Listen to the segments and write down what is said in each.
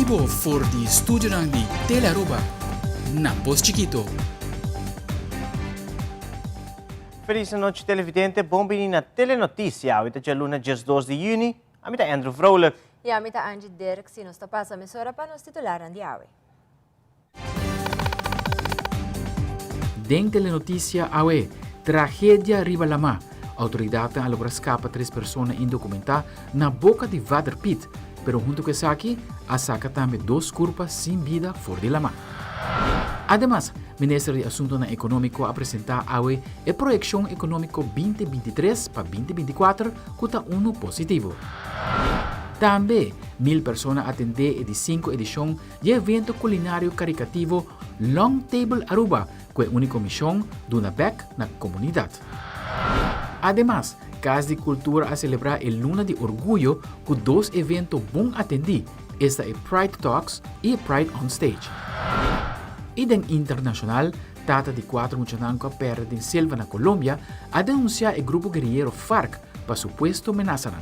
bibo for di studionan di Tele Aruba na Pos Chikito. Feliz anochi televidente, bon bini na Telenoticia. Awe ta djaluna 12 di juni. Ami ta Andrew Vrolijk. Y ami ta Angie Dirks y nos ta pasa mesora pa nos titularnan di awe. Den Telenoticia awe, Tragedia riba lamá. Autoridadnan a logra scapa tres persona indocumentá na boca di Vader Piet, pero hunto cu esaki a saca tambe dos curpa sin bida for di lamá. Ademas, Minister di Asuntonan Economico a presenta awe e proyeccion economico 2023 pa 2024 cu ta uno positivo. Tambe, mil persona atende e di cinco edicion Di e evento kulinario karikativo Long Table Aruba ku e úniko mishon duna bèk na komunidat. Ademas, Kas di Kultura a selebrá e Luna di Orguyo ku dos evento bon atendí, esta e Pride Talks i e Pride on Stage. I den internashonal, tata di kuater muchanan ku a pèrdè den selva na Colombia a denunsiá e grupo guerillero FARC pa supuesto menasanan.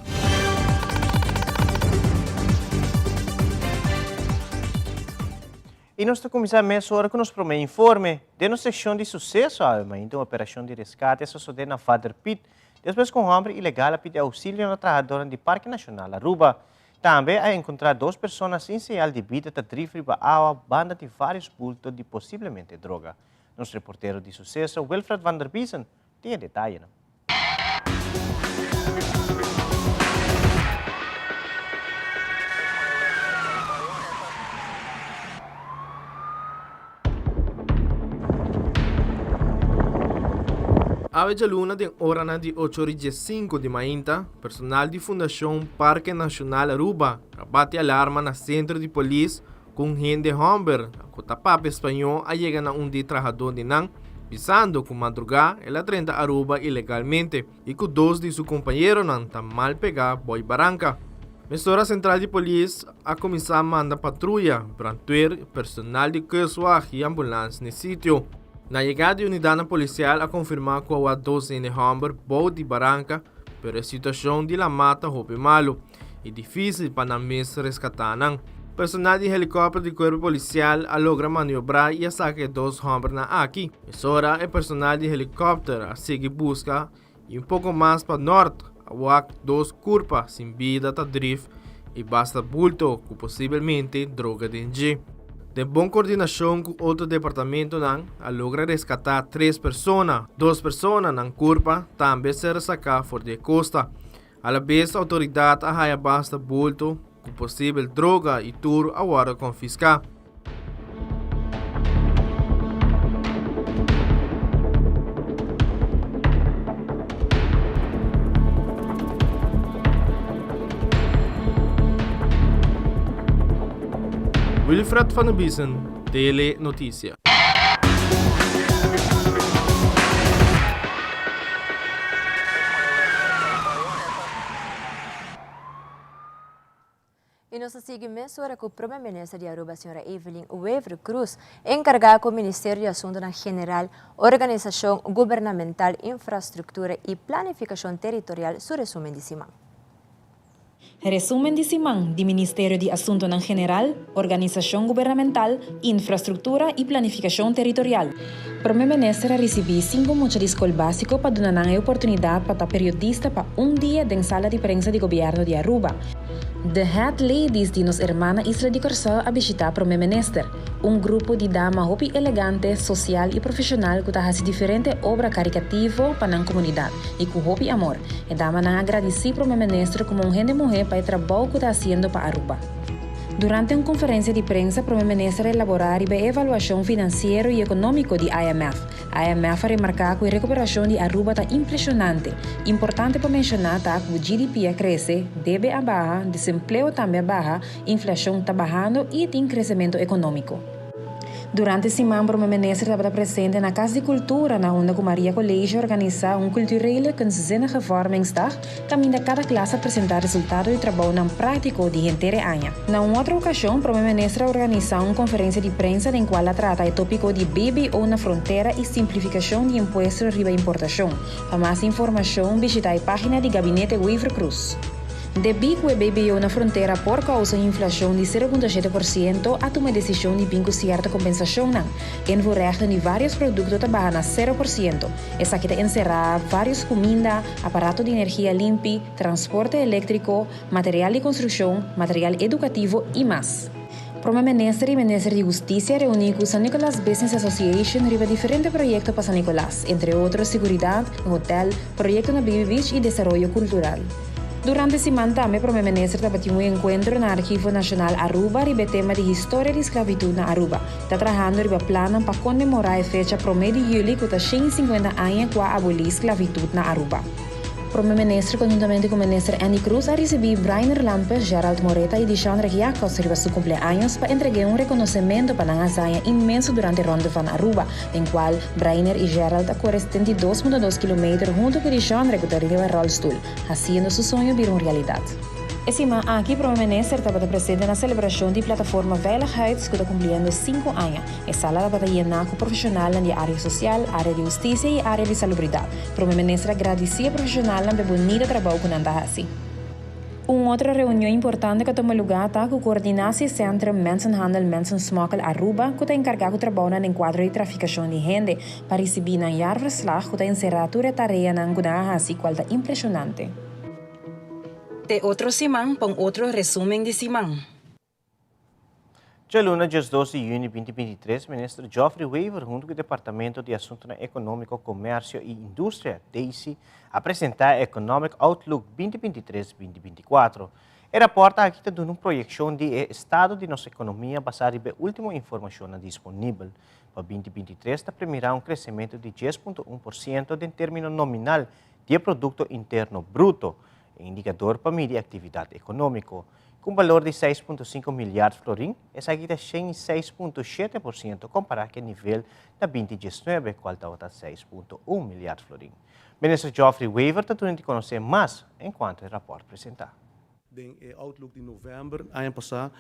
I nos ta kuminsá mesora ku nos promé informe. Den nos sekshon di suseso awe mainta un operashon di reskate a sosodé na Vader Piet despues ku un hòmber ilegal a pidi ousilio na trahadónan di Parke Nashonal Aruba. Tambe a enkontrá dos persona sin señal di bida ta drif riba awa banda di vários bulto di posiblemente droga. Nos reportero di suseso Wilfred van der Biesen tin e detayenan. Awe djaluna den oranan di ocho ora i diesinku di mainta, personal di Fundashon Parke Nashonal Aruba a bati alarma na sentro di polis ku un hende hòmber ku ta papia spañó a yega na un di e trahadó di nan, bisando ku madrugá el a drenta Aruba ilegalmente i ku dos di su kompañeronan ta mal pegá boi baranka. Mesora sentral di polis a kuminsá manda patruya, brandweer, personal di kustwacht i ambulans n'e sitio. Na yegada di unidatnan polisial a konfirmá ku awa dos hende hòmber bou di baranka, pero e situashon di lamá ta hopi malu i difísil pa nan mes reskatá nan. Personal di helikòpter di kuerpo polisial a logra maniobrá i a saka e dos hòmbernan aki. Mesora e personal di helikòpter a sigui buska I un poko mas pa nort a wak dos kurpa sin bida ta drif i basta bulto ku posibelmente droga den dje. Den bon kordinashon ku otro departamentonan a logra reskatá tres persona. Dos persona nan kurpa tambe a ser saká for di e kosta. Alabes outoridat a haya basta bulto ku posibel droga i tur a wòrdu konfiská. Wilfred van der Biesen, Tele Noticia. Y nos ta sigui mesora cu Prome Minister di Aruba Sra. Evelyn Wever-Croes encarga cu Ministerio di Asuntonan General, Organisacion Gubernamental, Infrastructura y Planificacion Territorial su resumen di siman. Resumen di siman di Ministerio di Asuntonan General, Organisacion Gubernamental, Infrastructura y Planificacion Territorial. Prome Minister a ricibi cinco mucha di scol basico pa duna nan e oportunidad pa ta periodista pa un dia den sala di prensa di Gobierno di Aruba. The Hat Ladies di nos hermana isla di Corsou a bishita Prome Minister, un grupo di dama hopi elegante, social y profesional cu ta haci diferente obra caricativo pa nan comunidad y cu hopi amor. E damanan a gradici Prome Minister como un hende muhe pa e trabou cu ta haciendo pa Aruba. Durante un conferencia di prensa Prome Minister a elabora riba e evaluacion financiero y economico di IMF. IMF a remarca cu e recuperacion di Aruba ta impresionante. Importante pa menciona ta cu GDP a crece, debe a baha, desempleo tambe a baha, inflacion ta bahando y tin crecemento economico. Durante siman Prome Minister tabata presente na Cas di Cultura na unda cu Maria College a organisa un Culturele Kunstzinnige Vormingsdag caminda cada klas a presenta resultado di trabounan practico di henter e aña. Na un otro ocasion Prome Minister a organisa un conferencia di prensa den cual a trata e topico di BBO na frontera y simplificacion di impuesto riba importacion. Pa mas informacion bishita e pagina di Gabinete Wever-Croes. Debí ku e BBO na frontera por kousa un inflashon di 0.7%, a tuma e desishon di bin ku sierto kompensashonnan. Invoerrechten di vários produkto ta baha na 0%. Esaki ta enserá vários kuminda, aparato di energia limpi, transporte eléktriko, material di konstrukshon, material edukativo i mas. Prome Minister i Minister di Hustisia reuní ku San Nicolas Business Association riba diferente proyekto pa San Nicolas, entre otro seguridat, hotel, proyekto na Baby Beach i desaroyo kultural. Durante siman tambe Prome Minister tabatin un enkuentro na Archivo Nashonal Aruba riba e tema di historia di sklabitut na Aruba. Ta trahando riba plannan pa konmemorá e fecha promé di yüli ku ta 150 aña ku a abolí sklabitut na Aruba. Prome Minister konhuntamente ku Minister Endy Croes a risibí Brainer Lampe, Gerald Moreta i Dishondre Jacobs riba su kumpleaños pa entreg'é un rekonosementu pa nan hazaña inmenso durante Ronde van Aruba, den kual Brainer i Gerald a kore 72.2 kilometer huntu ku Dishondre ku ta riba ròlstul, hasiendo su soño bira un realidat. E siman aki Prome Minister tabata presente na selebrashon di Plataforma Veiligheid ku ta kumpliendo sinku aña. E sala tabata yená ku profeshonalnan di área sosial, área di hustisia i área di salubridat. Prome Minister a gradisí e profeshonalnan pa e bunita trabou ku nan ta hasi. Un otro reunion importante ku a tuma lugá ta ku Coördinatie Centrum Mensenhandel Mensensmokkel Aruba ku ta enkargá ku trabounan den kuadro di trafikashon di hende pa risibí nan jaarverslag ku ta enserá tur e tareanan ku nan a hasi kual ta impreshonante. Te otro siman pa un otro resumen di siman. Djaluna 12 di yüni 2023, Minister Geoffrey Wever hunto ku e Departamento di Asuntonan Ekonómiko, Komersio i Industria, DEICI, a presentá e Economic Outlook 2023-2024. E rapòrt aki ta duna un proyekshon di e estado di nos ekonomia basá riba e último informashonnan disponibel. Pa 2023 ta premirá un kresementu di 10.1% den término nominal di e Produkto Interno Bruto, e indikador pa midi aktividat ekonómiko. Ku un balor di 6.5 milyard florin, esaki ta 106.7% kompará ku e nivel na 2019, kual tabata 6.1 milyard florin. Minister Geoffrey Wever ta duna di konosé mas enkuanto e rapòrt presentá. Den e outlook di novèmber aña pasá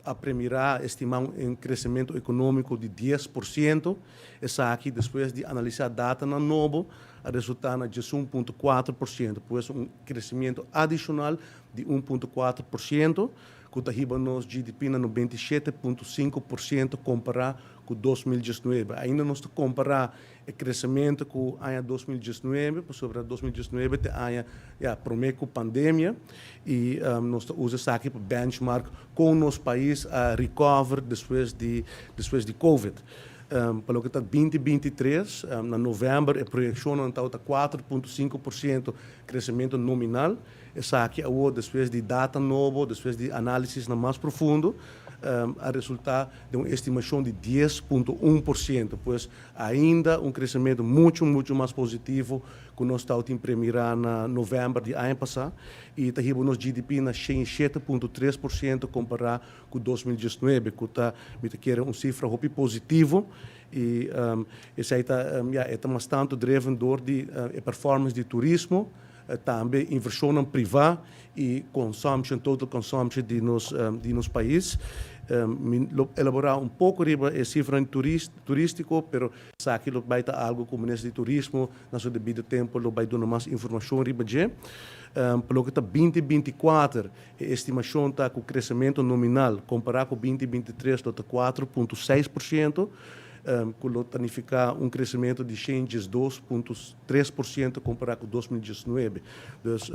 a premirá, estimá un kresementu ekonómiko di 10%. Esaki despues di analisá datanan nobo a resultá na 11.4%, pues un kresementu adishonal di 1.4% ku ta hiba nos GDP na 97.5% kompará ku 2019. Ainda nos ta kompará e kresementu ku aña 2019, pasobra 2019 ta e aña ya promé ku pandemia i nos ta usa esaki pa benchmark kon nos pais a recover despues di despues di covid. Pa loke ta 2023, na novèmber e proyekshonnan tabata 4.5% kresementu nominal. Esaki awor despues di data nobo, despues di análisisnan mas profundo, a resultá den un estimashon di 10.1%. Pues ainda un kresementu muchu muchu mas positivo ku nos tabatin premirá na novèmber di aña pasá i ta hiba nos GDP na 107.3% kompará ku 2019, ku ta mi ta kere un sifra hopi positivo i esei ta ya e ta mas tantu driven dor di e performance di turismo, tambe invershonnan privá i consumption, total consumption di nos di nos pais. Mi lo elaborá un poko riba e sifranan turístiko, pero esaki lo bai ta algu ku Minister di Turismo na su debido tempu lo bai duna mas informashon riba dje. Pa loke ta 2024, e estimashon ta ku kresementu nominal kompará ku 2023 lo ta 4.6%, ku lo ta nifiká un kresementu di 102.3% kompará ku 2019. Dus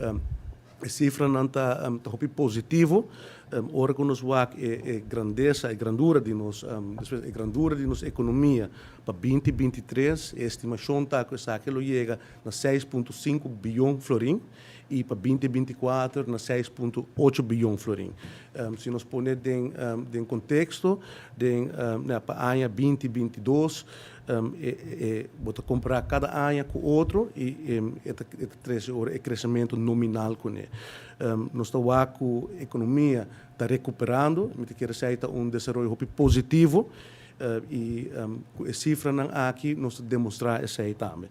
e sifranan ta hopi positivo. Ora ku nos wak e grandesa, e grandura di nos, e grandura di nos ekonomia pa 2023, e estimashon ta ku esaki lo yega na 6.5 biyon florin i pa 2024 na 6.8 biyon florin. Si nos pone den den konteksto, den pa aña 2022, e bo ta kompará kada aña ku otro i e ta trese ora e kresementu nominal kuné. Nos ta wak ku ekonomia ta rekuperando, mi ta kere esei ta un desaroyo hopi positivo i ku e sifranan aki nos ta demostrá esei tambe.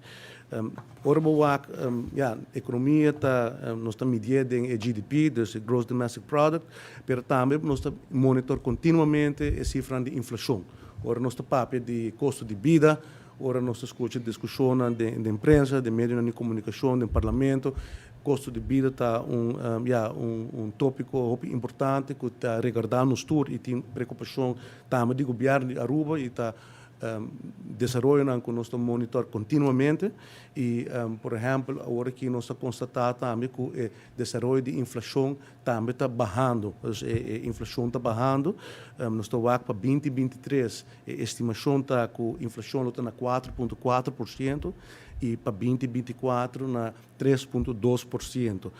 Ora bo wak, ya, ekonomia ta, nos ta midié den e GDP, dus e Gross Domestic Product, pero tambe nos ta monitor kontinuamente e sifranan di inflashon. Ora nos ta papia di kosto di bida, ora nos ta skucha diskushonnan den prensa, den medionan di komunikashon, den parlamento. Costo di bida ta un, ya, un topico hopi importante cu ta regarda nos tur y tin preocupacion tambe di gobierno di Aruba y ta desaroyonan cu nos ta monitor continuamente y, por ehempel, awor aki nos ta constata tambe cu e desaroyo di inflacion tambe ta bahando, dus e inflacion ta bahando. Nos ta wak pa 2023, e estimacion ta cu inflacion lo ta na 4.4% y pa 2024 na 3.2%.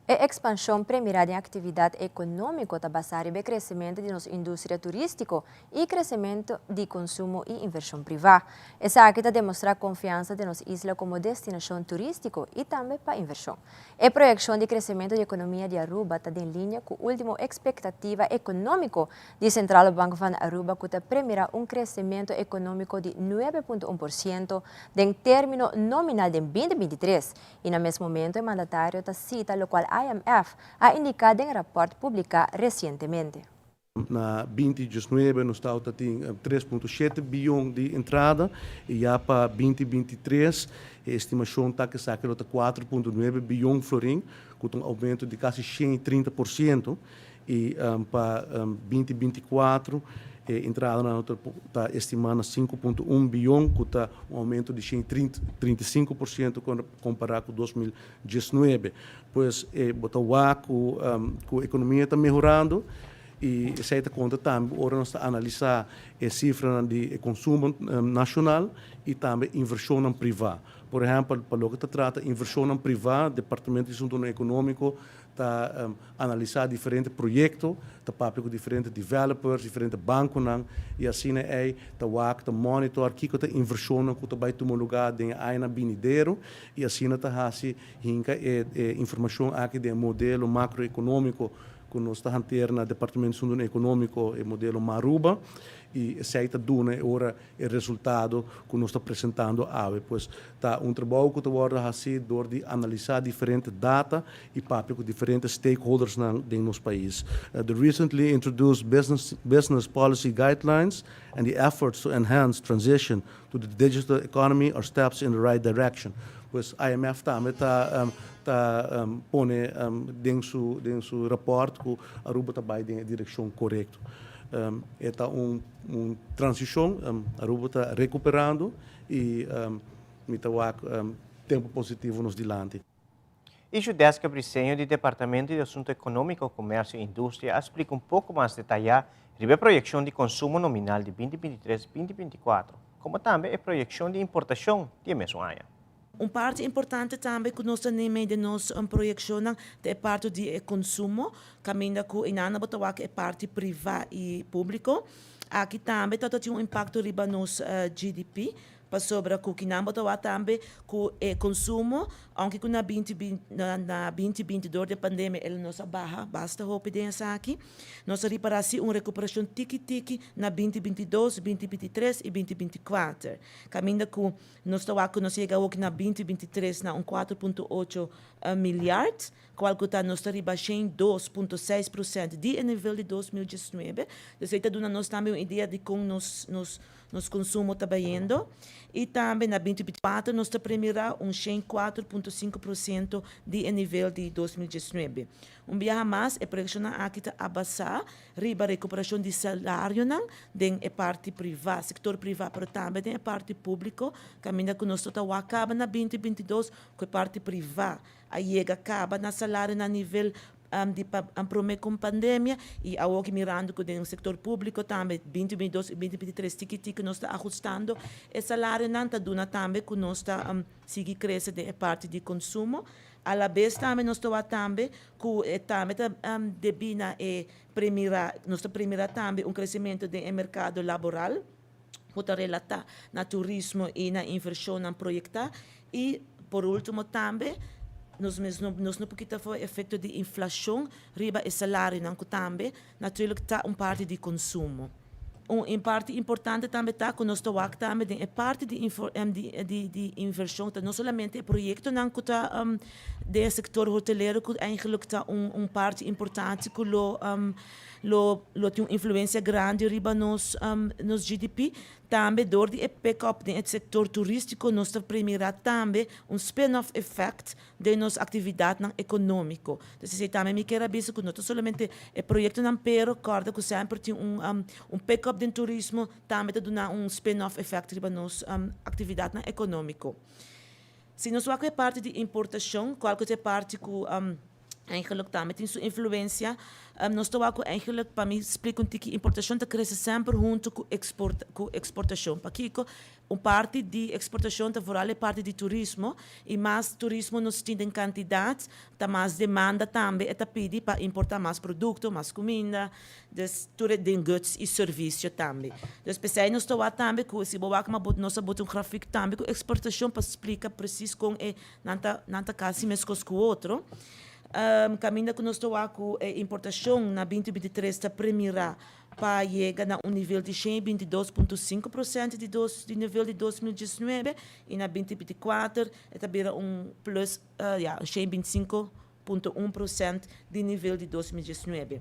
E expansion premira den actividad economico ta basa riba crecemento di nos industria turistico y crecemento di consumo y inversion priva. Esaki ta demostra confiansa den nos isla como destinacion turistico y tambe pa inversion. E proyeccion di crecemento di economia di Aruba ta den linea cu ultimo expectativa economico di Centrale Bank van Aruba, cu ta premira un crecemento economico di 9.1% den termino nominal den 2023. Y na mes momento e mandatario ta cita locual IMF a indica den rapport publica recientemente. Na 2019 nos tabatin 3.7 biyon di entrada y ya pa 2023 e estimacion ta cu esaki ta 4.9 biyon florin, cu un aumento di casi 130%, y pa 2024 e entrada ta estima na 5.1 biyon, cu ta un aumento di 135% compara cu 2019. Pues bo ta wak cu e economia ta mehorando y esey ta conta tambe ora nos ta analisa e cifra di consumo nacional y tambe inversion priva. Por ehempel, pa loke ta trata inversion priva, Departamento di Asunto Economico ta analisa diferente proyecto, ta papia cu diferente developers, diferente banco y asina ey ta wak, ta monitor kico ta inversion cu ta bay tuma luga den aña binidero y asina ta hasi hinca e informacion aki den modelo macroeconomico cu nos ta hantera na Departamento di Asunto Economico, e modelo Maruba, y esey ta duna ora e resultado cu nos ta presentando awe. Pues ta un trabou cu ta wordo haci door di analisa diferente data y papia cu diferente stakeholders den nos pais. The recently introduced business policy guidelines and the efforts to enhance transition to the digital economy are steps in the right direction. Pues IMF tambe ta pone den su rapport cu Aruba ta bay den direccion corecto. Ta un transicion, Aruba ta recuperando y mi ta wak tempo positivo nos dilanti. Y Judeska Briceño di Departamento di Asunto Economico, Comercio y Industria a splica un poco mas detaya riba e proyeccion di consumo nominal di 2023-2024, como tambe e proyeccion di importacion di e mesun aña. Un parti importante tambe cu nos tin den nos proyeccion ta e parti di consumo, caminda cu einan bo ta wak e parti priva y publico. Aki tambe ta tin un impacto riba nos GDP, pasobra cu einan bo ta wak tambe cu e consumo, aunke cu na 2020 door di pandemia el a nos baha basta hopi den esaki. Nos a ripara un recuperacion tiki-tiki na 2022, 2023 y 2024. Caminda cu nos ta cu nos yega na 2023 na un 4.8 miljard, cual cu ta nos riba 2.6% di nivel di 2019. Anto, esey ta duna nos tambe un idea di con nos consumo ta bayendo. Y tambe na 2024 nos ta premira un 4.5% di nivel di 2019. Un biaha mas, e proyeccion aki ta basa riba recuperacion di salario den e parti priva, sector priva, pero tambe den e parti publico, caminda cu nos ta caba na 2022 cu e parti priva a yega caba na salario na nivel di prome cu pandemia y awor mirando cu den sector publico tambe 2022 y 2023 tiki tiki nos ta ahustando e salario nan ta duna tambe cu nos ta sigui crece den parti di consumo. A la vez tambe nos ta tambe cu tambe ta debi na e premira, nos ta premira tambe un crecemento den mercado laboral cu ta relata na turismo y na inversion na proyecta y, por ultimo, tambe nos mes nos no por kita efecto di inflacion riba e salario nan tambe natuurlijk ta un parti di consumo. Un parti importante tambe ta cu nos ta tambe den parti di inversion, ta no solamente e proyecto nan cu ta den sector hotelero, cu eigenlijk ta un parti importante cu lo tin un influencia grandi riba nos GDP. Tambe dor di e pick-up den e sector turistico nos ta premira tambe un spin-off effect den nos actividadnan economico. Dus esey tambe mi kier a bisa cu no ta solamente e proyectonan pero corda cu semper tin un un pick-up den turismo tambe ta duna un spin-off effect riba nos actividadnan economico. Si nos wak e parti di importacion, cual cu ta e parti cu eigenlijk tambe tin su influencia, nos ta wak cu eigenlijk, pa mi splica un tiki, importacion ta crece semper hunto cu export, cu exportacion. Pakico? Un parti di exportacion ta vooral e parti di turismo y mas turismo nos tin den cantidad, ta mas demanda tambe e ta pidi pa importa mas producto, mas cuminda. Dus tur e den goods y servicio tambe. Dus p'esey nos ta wak tambe cu si bo wak ma bo nos a bota un grafiek tambe cu exportacion pa splica precies con e nan ta nan ta casi mescos cu otro. Caminda cu nos ta wak cu e importacion na binti 23 ta premira pa yega na un nivel di 122.5% di dos di nivel di 2019 y na 2024 e ta bira un plus ya 125.1% di nivel di 2019.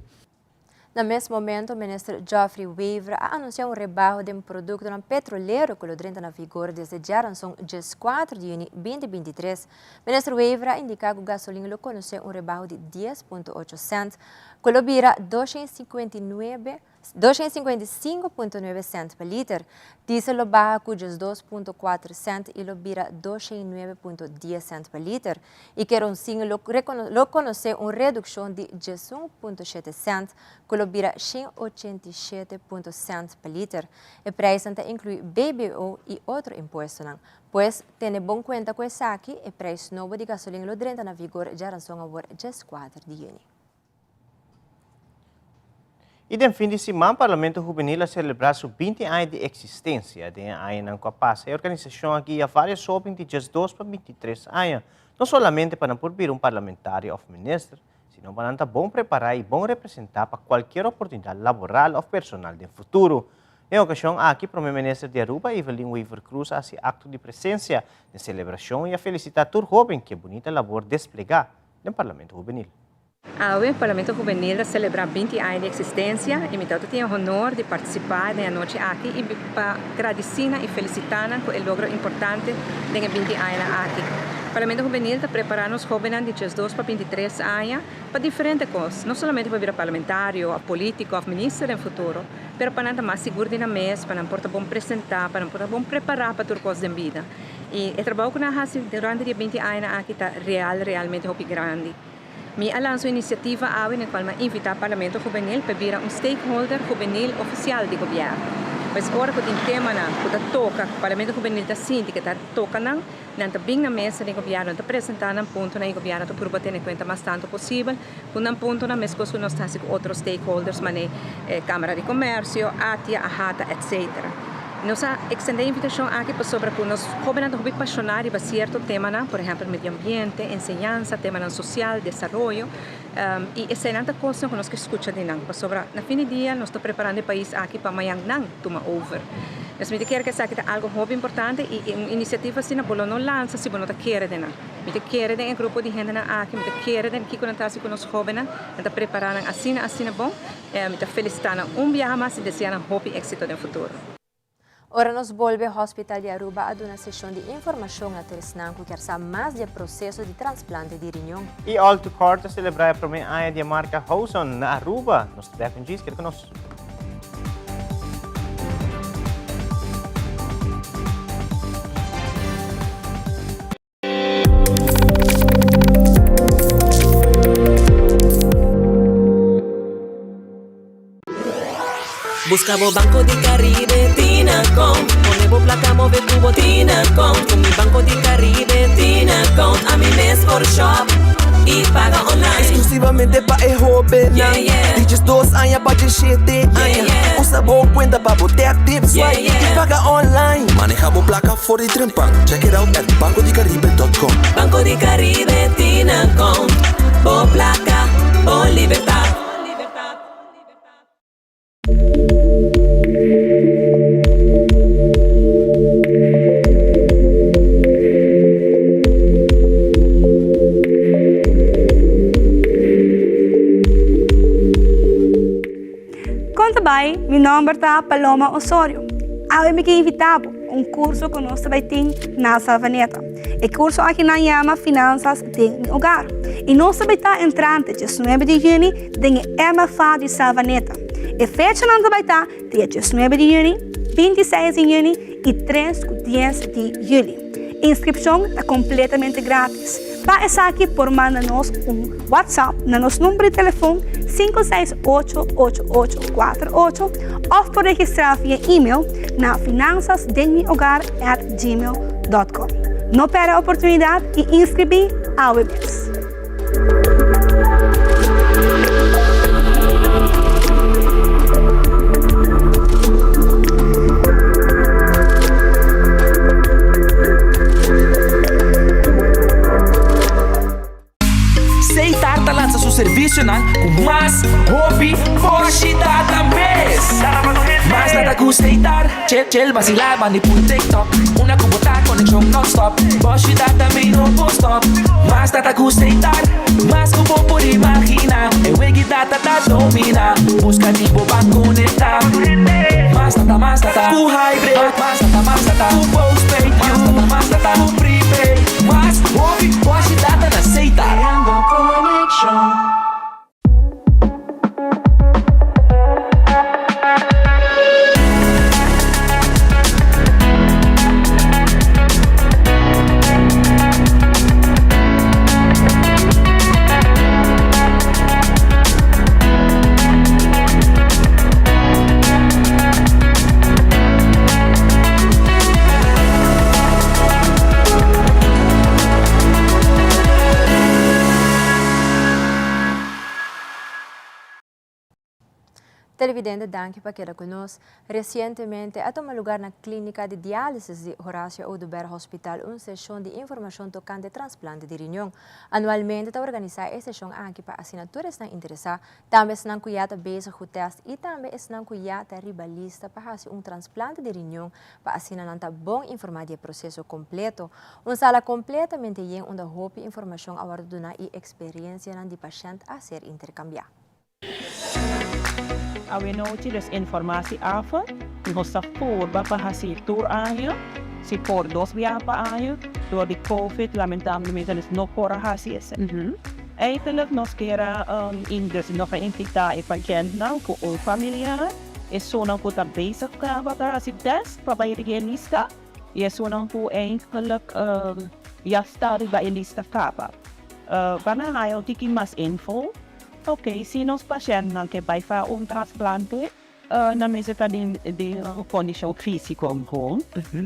Na mes momento, Minister Geoffrey Wever a anuncia un rebaho den productonan petrolero cu lo drenta na vigor desde djaranson 14 di juni 2023. Minister Wever a indica cu gasolin lo conoce un rebaho di 10.8 cent, cu lo bira 259 255.9 cent pa liter. Diesel lo baha cu 12.4 cent y lo bira 209.10 cent pa liter. Y kerosin lo lo conoce un reduccion di 11.7 cent cu lo bira 187 punto cent pa liter. E prijsnan ta inclui BBO y otro impuestonan. Pues, tene bon cuenta cu esaki, e prijs nobo di gasolin lo drenta na vigor djaranson awor 14 di juni. Y den fin di siman Parlamento Hubenil a celebra su 20 aña di existencia. Den e añanan cu a pasa e organisacion a guia varios hoben di 12 pa 23 aña, no solamente pa nan por bira un parlamentario of minister, sino pa nan ta bon prepara y bon representa pa cualkier oportunidad laboral of personal den futuro. Den e ocasion aki Prome Minister di Aruba Evelyn Wever-Croes a haci acto di presencia den celebracion y a felicita tur hoben cu e bunita labor desplega den Parlamento Hubenil. Awe Parlamento Hubenil ta selebrá 20 aña di eksistensia i mi ta tin e honor di partisipá den e anochi aki i pa gradisí nan i felisitá nan ku e logro importante den e 20 añanan aki. Parlamento Hubenil ta prepará nos hóbennan di 12 pa 23 aña pa diferente kos, no solamente pa bira parlamentario òf polítiko òf minister den futuro, pero pa nan ta mas sigur di nan mes, pa nan por ta bon presentá, pa nan por ta bon prepará pa tur kos den bida. I e trabou ku nan a hasi durante di e 20 añanan aki ta real, realmente hopi grandi. Mi a lansa un inisiativa awe den kual mi a invitá Parlamento Hubenil pa bira un stakeholder hubenil ofisial di gobièrnu. Pues ora ku tin temanan ku ta toka ku Parlamento Hubenil ta sinti ku ta toka nan, nan ta bin na mesa den gobièrnu, nan ta presentá nan puntonan i gobièrnu ta purba tene kuenta mas tantu posibel ku nan puntonan meskos ku nos ta hasi ku otro stakeholders manera Kámara di Komèrsio, ATIA, AHATA, etcetera. Nos a ekstendé e invitashon aki pasobra ku nos hóbennan ta hopi pashoná riba sierto temanan, por ehèmpel medio ambiente, enseñansa, temanan sosial, desaroyo, i eseinan ta kosnan ku nos ke skucha di nan, pasobra na fin di dia nos ta preparando e pais aki pa mañan nan tuma over. Nos mi ta kere ku esaki ta algu hopi importante i un inisiativa asina bo lo no lansa si bo no ta kere den nan. Mi ta kere den e grupo di hendenan aki, mi ta kere den kiko nan ta hasi ku nos hóbennan, nan ta prepará nan asina asina bon. Mi ta felicita nan un biaha mas y desea nan hopi exito den futuro. Ora nos bolbe Hospital di Aruba a duna sesion di informacion na tur esnan cu kier sa mas di e proceso di transplante di riñon. Y All to Court ta celebra e prome aña di e marca Houson na Aruba. Nos ta bek un djis, keda cu nos. Busca bo Banco di Caribe Tinacom Pone bo placa move cu bo Tinacom Cu mi Banco di Caribe Tinacom Ami mes por shop y paga online Exclusivamente pa e hobennan Yeah, yeah. Di 12 aña pa 17 aña Yeah, yeah. Usa bo cuenta pa bo tap tip swipe Yeah, yeah. y paga online Maneha bo placa For di trempan, check it out at bancodicaribe.com. Banco di Caribe tin account Bo placa, bo libertad. Kon ta bai? Mi nòmber ta Paloma Osorio. Awe mi ke invitá bo un kurso ku nos ta bai tin na Savaneta. E kurso aki nan yama Finanzas den mi Hogar i nos ta bai ta entrante diesnuebe di yüni den e MFA di Savaneta. E fechanan ta bai ta dia diesnuebe di yüni, bintiseis di yüni i tres ku dies di yüli. Inskripshon ta kompletamente gratis. Pa esaki por manda nos un WhatsApp na nos number di telefon 5688848 òf por registrá via email na finansasdenmihogar@gmail.com. No pèrdè e oportunidat i inskribí awe mes! Setar ta lansa su servicionan cu mas hopi boshi data mes. Mas data cu Setar, chill chill vacila bandi pul TikTok. Una cu bo ta conexion non stop, boshi data mi no por stop. Mas data cu Setar, mas cu bo por imagina. E wegi data ta domina, busca di bo ban conecta. Mas data, mas data cu hybrid, mas data, mas data cu postpaid, mas data, mas data cu prepaid. Mas hopi boshi data na Setar. Creando conexion. Televidente danki pa keda ku nos. Resientemente a tuma lugar na Klínika di Diálisis di Horacio Oduber Hospital un seshon di informashon tokante transplante di riñon. Anualmente ta organisá e seshon aki pa asina tur esnan interesá, tambe esnan ku ya ta bezig ku tèst i tambe esnan ku ya ta riba lista pa hasi un transplante di riñon pa asina nan ta bon informá di e proseso kompleto. Un sala kompletamente yen unda hopi informashon a wòrdu duná i eksperensianan di pashènt a ser interkambiá. Awenochi des informatieavond nos ta purba pa haci tur aña, si por dos biaha pa aña, door di covid lamentablemente nos no por a haci esey. Eigenlijk nos kier a dus nos a invita e patientnan cu un familiar, esunnan cu ta bezig caba ta haci test pa bay riba e lista y esunnan cu eigenlijk ya sta riba e lista caba. Pa nan haya un tiki mas info. Ok, si nos pashèntnan ke bai pa un trasplante, nan mester ta den un kondishon físiko bon,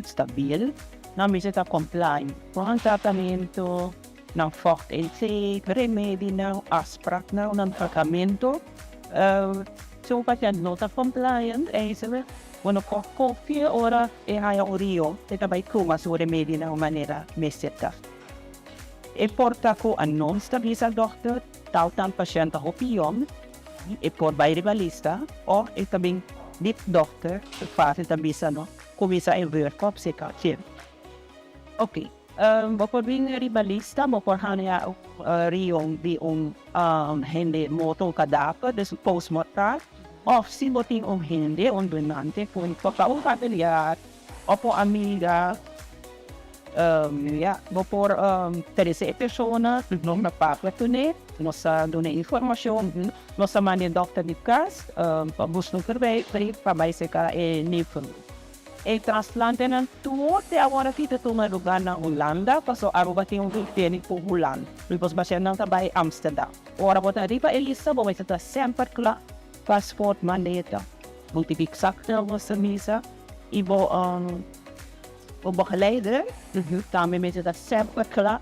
stabil, nan mester ta compliant ku nan tratamentu, nan vògt intake, remedinan, afspraknan, nan tratamentu. Si un pashènt no ta compliant, eigenlijk, bo no por konfia ora e haña un rion, e ta bai tuma su remedinan manera mester ta. E por ta ku a nos ta bisa dòkter tal tal pashènt ta hopi yòn, e por bai riba lista òf e ta bin di dòkter fásil ta bisa no kuminsá e wèrkòp si ka kier. Oke, bo por bin riba lista, bo por haña un rion di un hende morto, un kadaver, dus un postmortal, òf si bo tin un hende, un donante ku por ta un familiar òf un amiga. Ya, bo por trese e persona, nos ta papia kuné, nos ta duna informashon, nos ta manda e dòkter di kas pa buska un verwijsbrief pa bai seka e nefro. E trasplantenan tur te awor aki ta tuma lugar na Hulanda, pasobra Aruba tin un konvenio ku Hulanda. Nos pashèntnan ta bai Amsterdam. Ora bo ta riba e lista bo mester ta semper kla, pasport, maleta, bo tin eksakto bo misa i bo. Bo begeleider tambe mester ta semper kla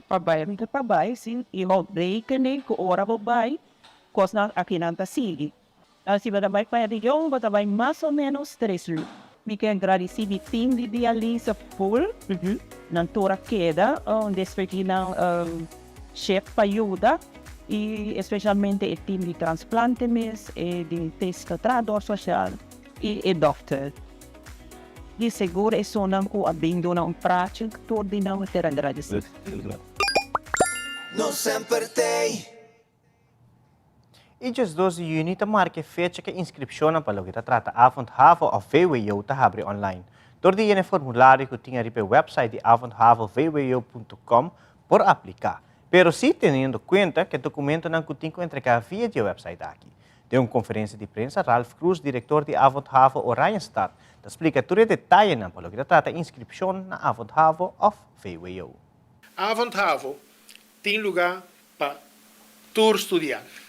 pa bai unda pa bai si i hou rekening ku ora bo bai kosnan akinan ta sigui. Si bo ta bai pa e region bo ta bai mas o menos tres luna. Mi ke gradisí mi team di dialise full nan tur a keda despues di nan shift pa yuda i especialmente e team di transplante mes e di test trahador social i e dokter. Di sigur esunnan ku a bin duna un prachi tur di nan mester agradesí. Nos semper t'ei. E 12 di yüni ta marka e fecha ku e inskripshonnan pa loke ta trata Avond Havo òf vwo ta habri online. Dor di yena e formulario ku tin ariba e wèpsait di avondhavo-vwo punto com por apliká, pero sí teniendo kuenta ku e dokumentonan ku tin ku entregá via di e wèpsait aki. Den un konferensia di prensa Ralph Cruz, direktor di Avond Havo Oranjestad, ta splika tur e detayenan pa loke ta trata inskripshon na Avond Havo òf vwo. Avond Havo tin lugá Pa tur studiante.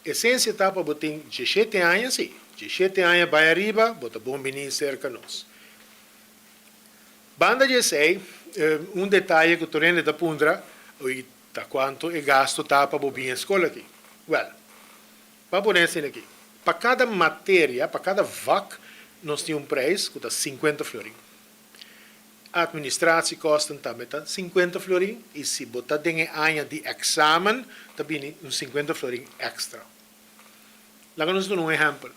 Esensia ta pa bo tin diesshete aña, sí, diesshete aña bai ariba, bo ta bon bini serka nos. Banda di esei, un detaye ku tur hende ta puntra, Oí, ta kuantu e gasto ta pa bo bin e skol aki? Wèl, pa pone asina aki, pa kada materia, pa kada vak, nos tin un preis ku ta sinkuenta florin. Administratiekosten tambe ta sinkuenta florin i si bo ta den e aña di eksamen ta bini un sinkuenta florin èkstra. Laga nos duna un ehèmpel.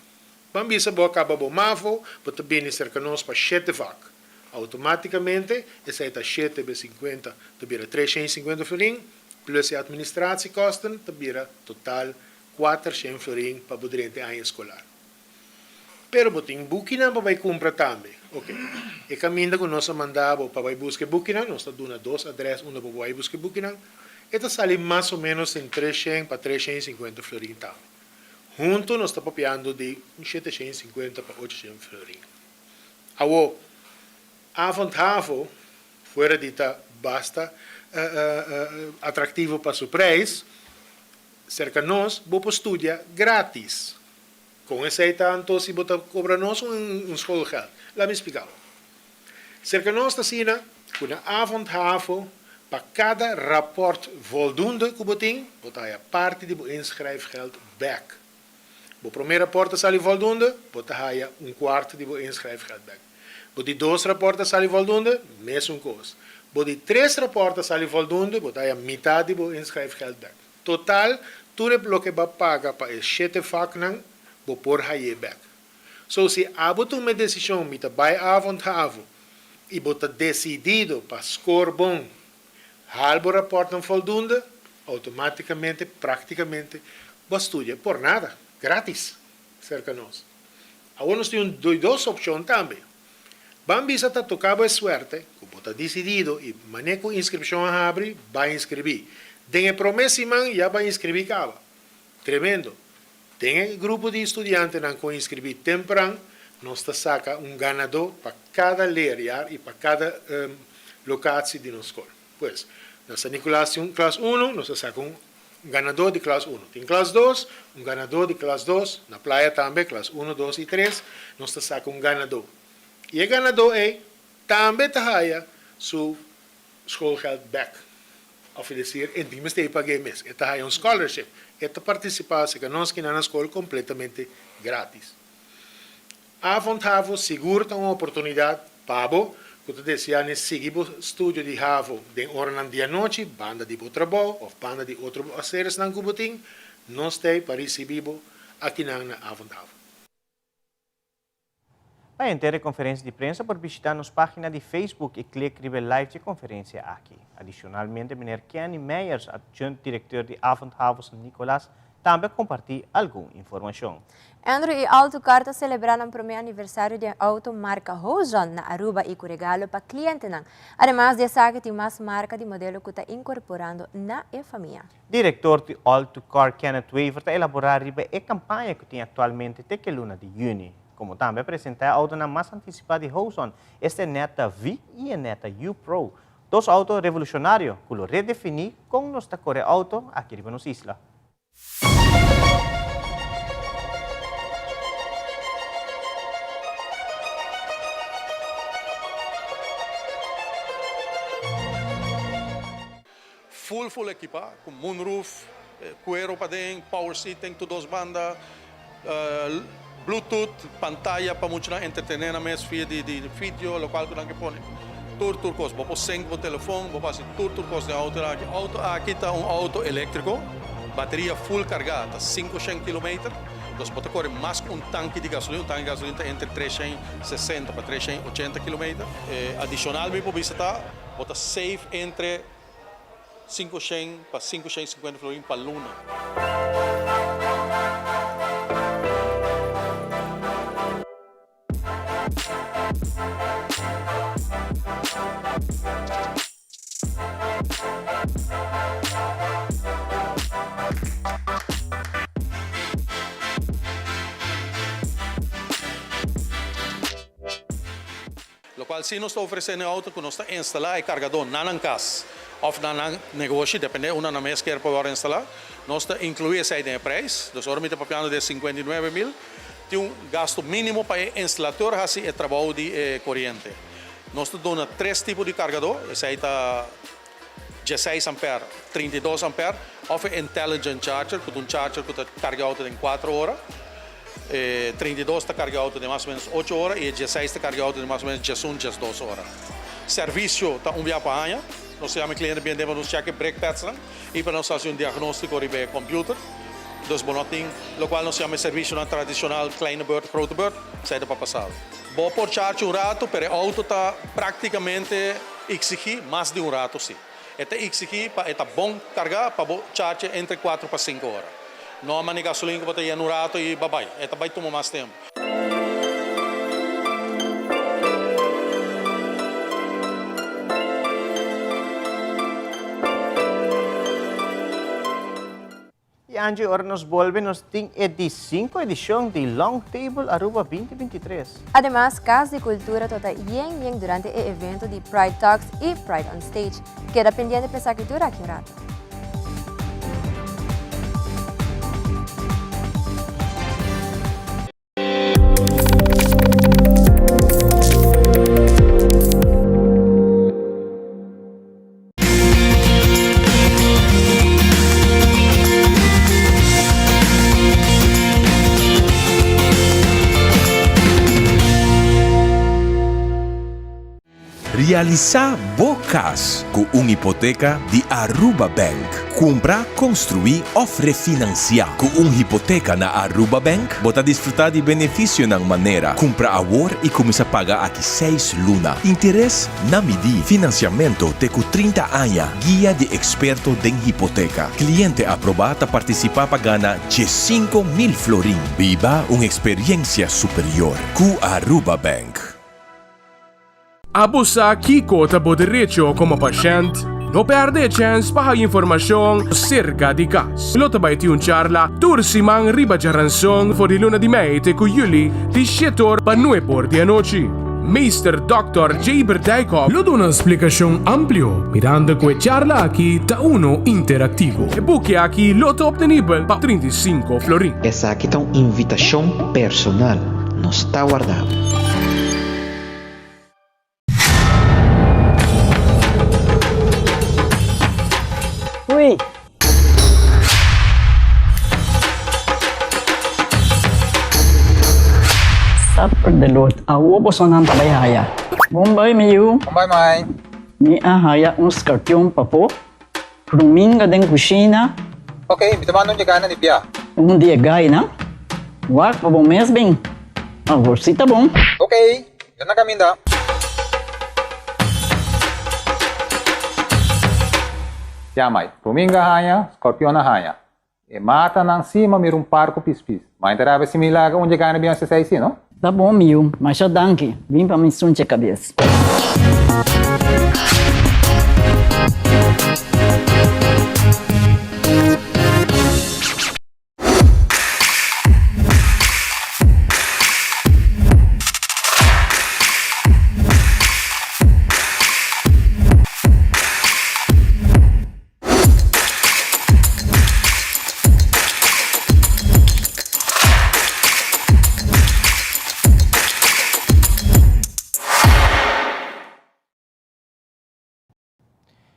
Ban bisa bo a kaba bo mavo, bo ta bini serka nos pa shete vak. Outomátikamente esei ta shete be sinkuenta ta bira treshen i sinkuenta florin plus e administratiekosten ta bira total kuatershen florin pa bo drenta e aña eskolar. Pero bo tin bukinan pa bai kumpra tambe. Oke. E kaminda ku nos a manda bo pa bai buska e bukinan, nos ta duna dos adrès unda bo por bai buska e bukinan, e ta sali mas o ménos den treshen pa treshen i sinkuenta florin tambe. Huntu nos ta papiando di un sheteshen i sinkuenta pa ocheshen florin. Awor, Avond Havo, fuera di ta basta atraktivo pa su preis, serka nos bo por studia gratis. Kon esei ta anto si bo ta kobra nos un schoolgeld? Laat mi splika bo. Serka nos ta asina ku na avond havo pa kada raport voldoende ku bo tin, bo ta haya parti di bo inschrijfgeld bek. Bo prome raport ta sali voldoende, bo ta haya un kwart di bo inschrijfgeld bek. Bo di dos raport ta sali voldoende, mesun kos. Bo di tres raport ta sali voldoende, bo ta haya mitad di bo inschrijfgeld bek. Total, tur e loke bo a paga pa e shete vaknan, bo por hay'é bek. So, si abo tuma e desishon mi ta bai avond havo i bo ta desidido pa skor bon, haal bo rapòrtnan foldunde, outomátikamente, práktikamente, bo a studia por nada, grátis, serka nos. Awor nos tin un dos opshon tambe. Ban bisa ta toca bo e suerte cu bo ta dicidido y mane cu inscripcion a habri, bai inscribi. Den e prome siman ya bai inscribi caba. Tremendo. Den e grupo di studiantenan cu a inscribi tempran, nos ta saca un ganador pa cada leerjaar y pa cada locatie di nos scol. Pues, na San Nicolas tin un klas uno, nos ta saca un ganador di klas uno. Tin klas dos, un ganador di klas dos. Na Playa tambe, klas uno, dos y tres, nos ta saca un ganador. Y e ganador ey tambe ta haya su schoolgeld bek. Of es decir, e tin mester paga e mes. E ta haya un scholarship. E ta participa cerca nos kinan na school completamente gratis. Avond Havo sigur ta un oportunidad pa bo cu ta desea ni sigui bo studio di Havo den oranan di anochi, banda di bo trabou of banda di otro aseresnan cu bo tin, nos t'ey pa ricibi bo akinan na Avond Havo. Pa henter e conferencia di prensa por bishita nos pagina di Facebook y click riba e live dje conferencia aki. Adicionalmente meneer Kenny Meyers, adjunct directeur di Avond Havo San Nicolas, Tambe a kompartí algun informashon. Andrew y Autocar ta celebra nan prome aniversario di e auto marca Hozon na Aruba y cu regalo pa clientenan. Ademas di esaki tin mas marca di modelo cu ta incorporando na e famia. Director di All-to-Car Kenneth Wever ta elabora riba e campaña cu tin actualmente te ke luna di juni. Como tambe a presenta e autonan mas anticipa di Hozon, esta e Neta V y e Neta U Pro. Dos auto revolucionario cu lo redefini con nos ta core auto aki riba nos isla. Full full ekipa ku moonroof, kuero paden, power seating tur dos banda, bluetooth, pantaya pa muchanan entretené nan mes via di video lokual ku nan ke pone. Tur tur kos. Bo por sync bo telefon, bo por hasi tur tur kos den outo aki. Outo aki ta un outo eléktriko, bateria full kargá ta sinku shen kilometer. Dus bo ta kore mas ku un tanki di gasolin. Un tanki di gasolin ta entre 360 pa 380 kilometer. Adishonal mi por bisa ta bo ta save entre 500 pa 550 florin pa luna. Lokual si nos ta ofresé na e outo ku nos ta instalá e kargadó na nan kas òf na nan negoshi, dependé unda nan mes kier pa wòrdu instalá, nos ta inkluí esei den e preis. Dus ora mi ta papiando di e 59 mil, tin un gastu mínimo pa e instalator hasi e trabou di e koriente. Nos ta duna tres tipo di kargadó, esei ta 16 ampèr, 32 ampèr òf e intelligent charger ku ta un charger ku ta karga e outo den kuater ora. E 32 ta karga e outo den mas o ménos ocho ora i e 16 ta karga e outo den mas o ménos 11, 12 ora. Servisio ta un bia pa aña. Nos ta yama e kliente bien den pa nos chèk e brake padsnan i pa nos hasi un diagnóstiko riba e kòmpiuter. Dus bo no tin lokual nos yama e servisionan tradishonal kleine beurt, grote beurt, esei ta pa pasado. Bo por charge un ratu, pero e outo ta práktikamente eksigí mas di un ratu sí. E ta eksigí pa e ta bon kargá pa bo charge entre kuatro pa sinku ora. No a mane gasolin ku bo ta yena un ratu i babai. E ta bai tuma mas tempu. Y Angie, ora nos bolbe nos tin e di 5 edicion di Long Table Aruba 2023. Ademas, Cas di Cultura lo ta yen yen durante e evento di Pride Talks y Pride on Stage. Keda pendiente pa esaki tur aki un rato. Realisá bo kas ku un hipoteka di Aruba Bank. Kumpra, konstruí òf refinansiá. Ku un hipoteka na Aruba Bank, bo ta disfrutá di benefisionan manera, kumpra awor i kuminsá paga aki seis luna, interes na midí, finansiamentu te ku 30 aña, guia di eksperto den hipoteka. Kliente aprobá ta partisipá pa gana 15,000 florin. Biba un eksperiensia superior ku Aruba Bank. Abo sa kiko ta bo derecho komo pashènt? No pèrdè e chèns pa haña informashon serka di kas. Lo ta bai tin un charla tur siman riba djaranson for di luna di mei te ku yüli di shete or pa nuebe or di anochi. Meester Dòkter Jaber Dijkhoff lo duna un splikashon amplio mirando ku e charla aki ta uno interaktivo. E buki aki lo ta optenibel pa 35 florin. Esaki ta un invitashon personal. Nos ta warda bo. Hui! Supper de lot. Awo bosonan ta bai haya. Bon bai mi yu. Bon bai mai. Mi a haya un skarpion papo. Ruminga den kushina. Ok, mi ta manda un di gainan di bia. Un di e gainan? Wak pa bo mes bin. Awor si ta bon. Ok, mi ta na kaminda. Ya mai, ruminga haña, skorpion a haña. E matanan si ma mira un par ku pispis. Ma inta rabia si mi laga un dje gana bion sesei si, no? Ta bon mi yu, masha danki. Bin pa mi sunche kabes.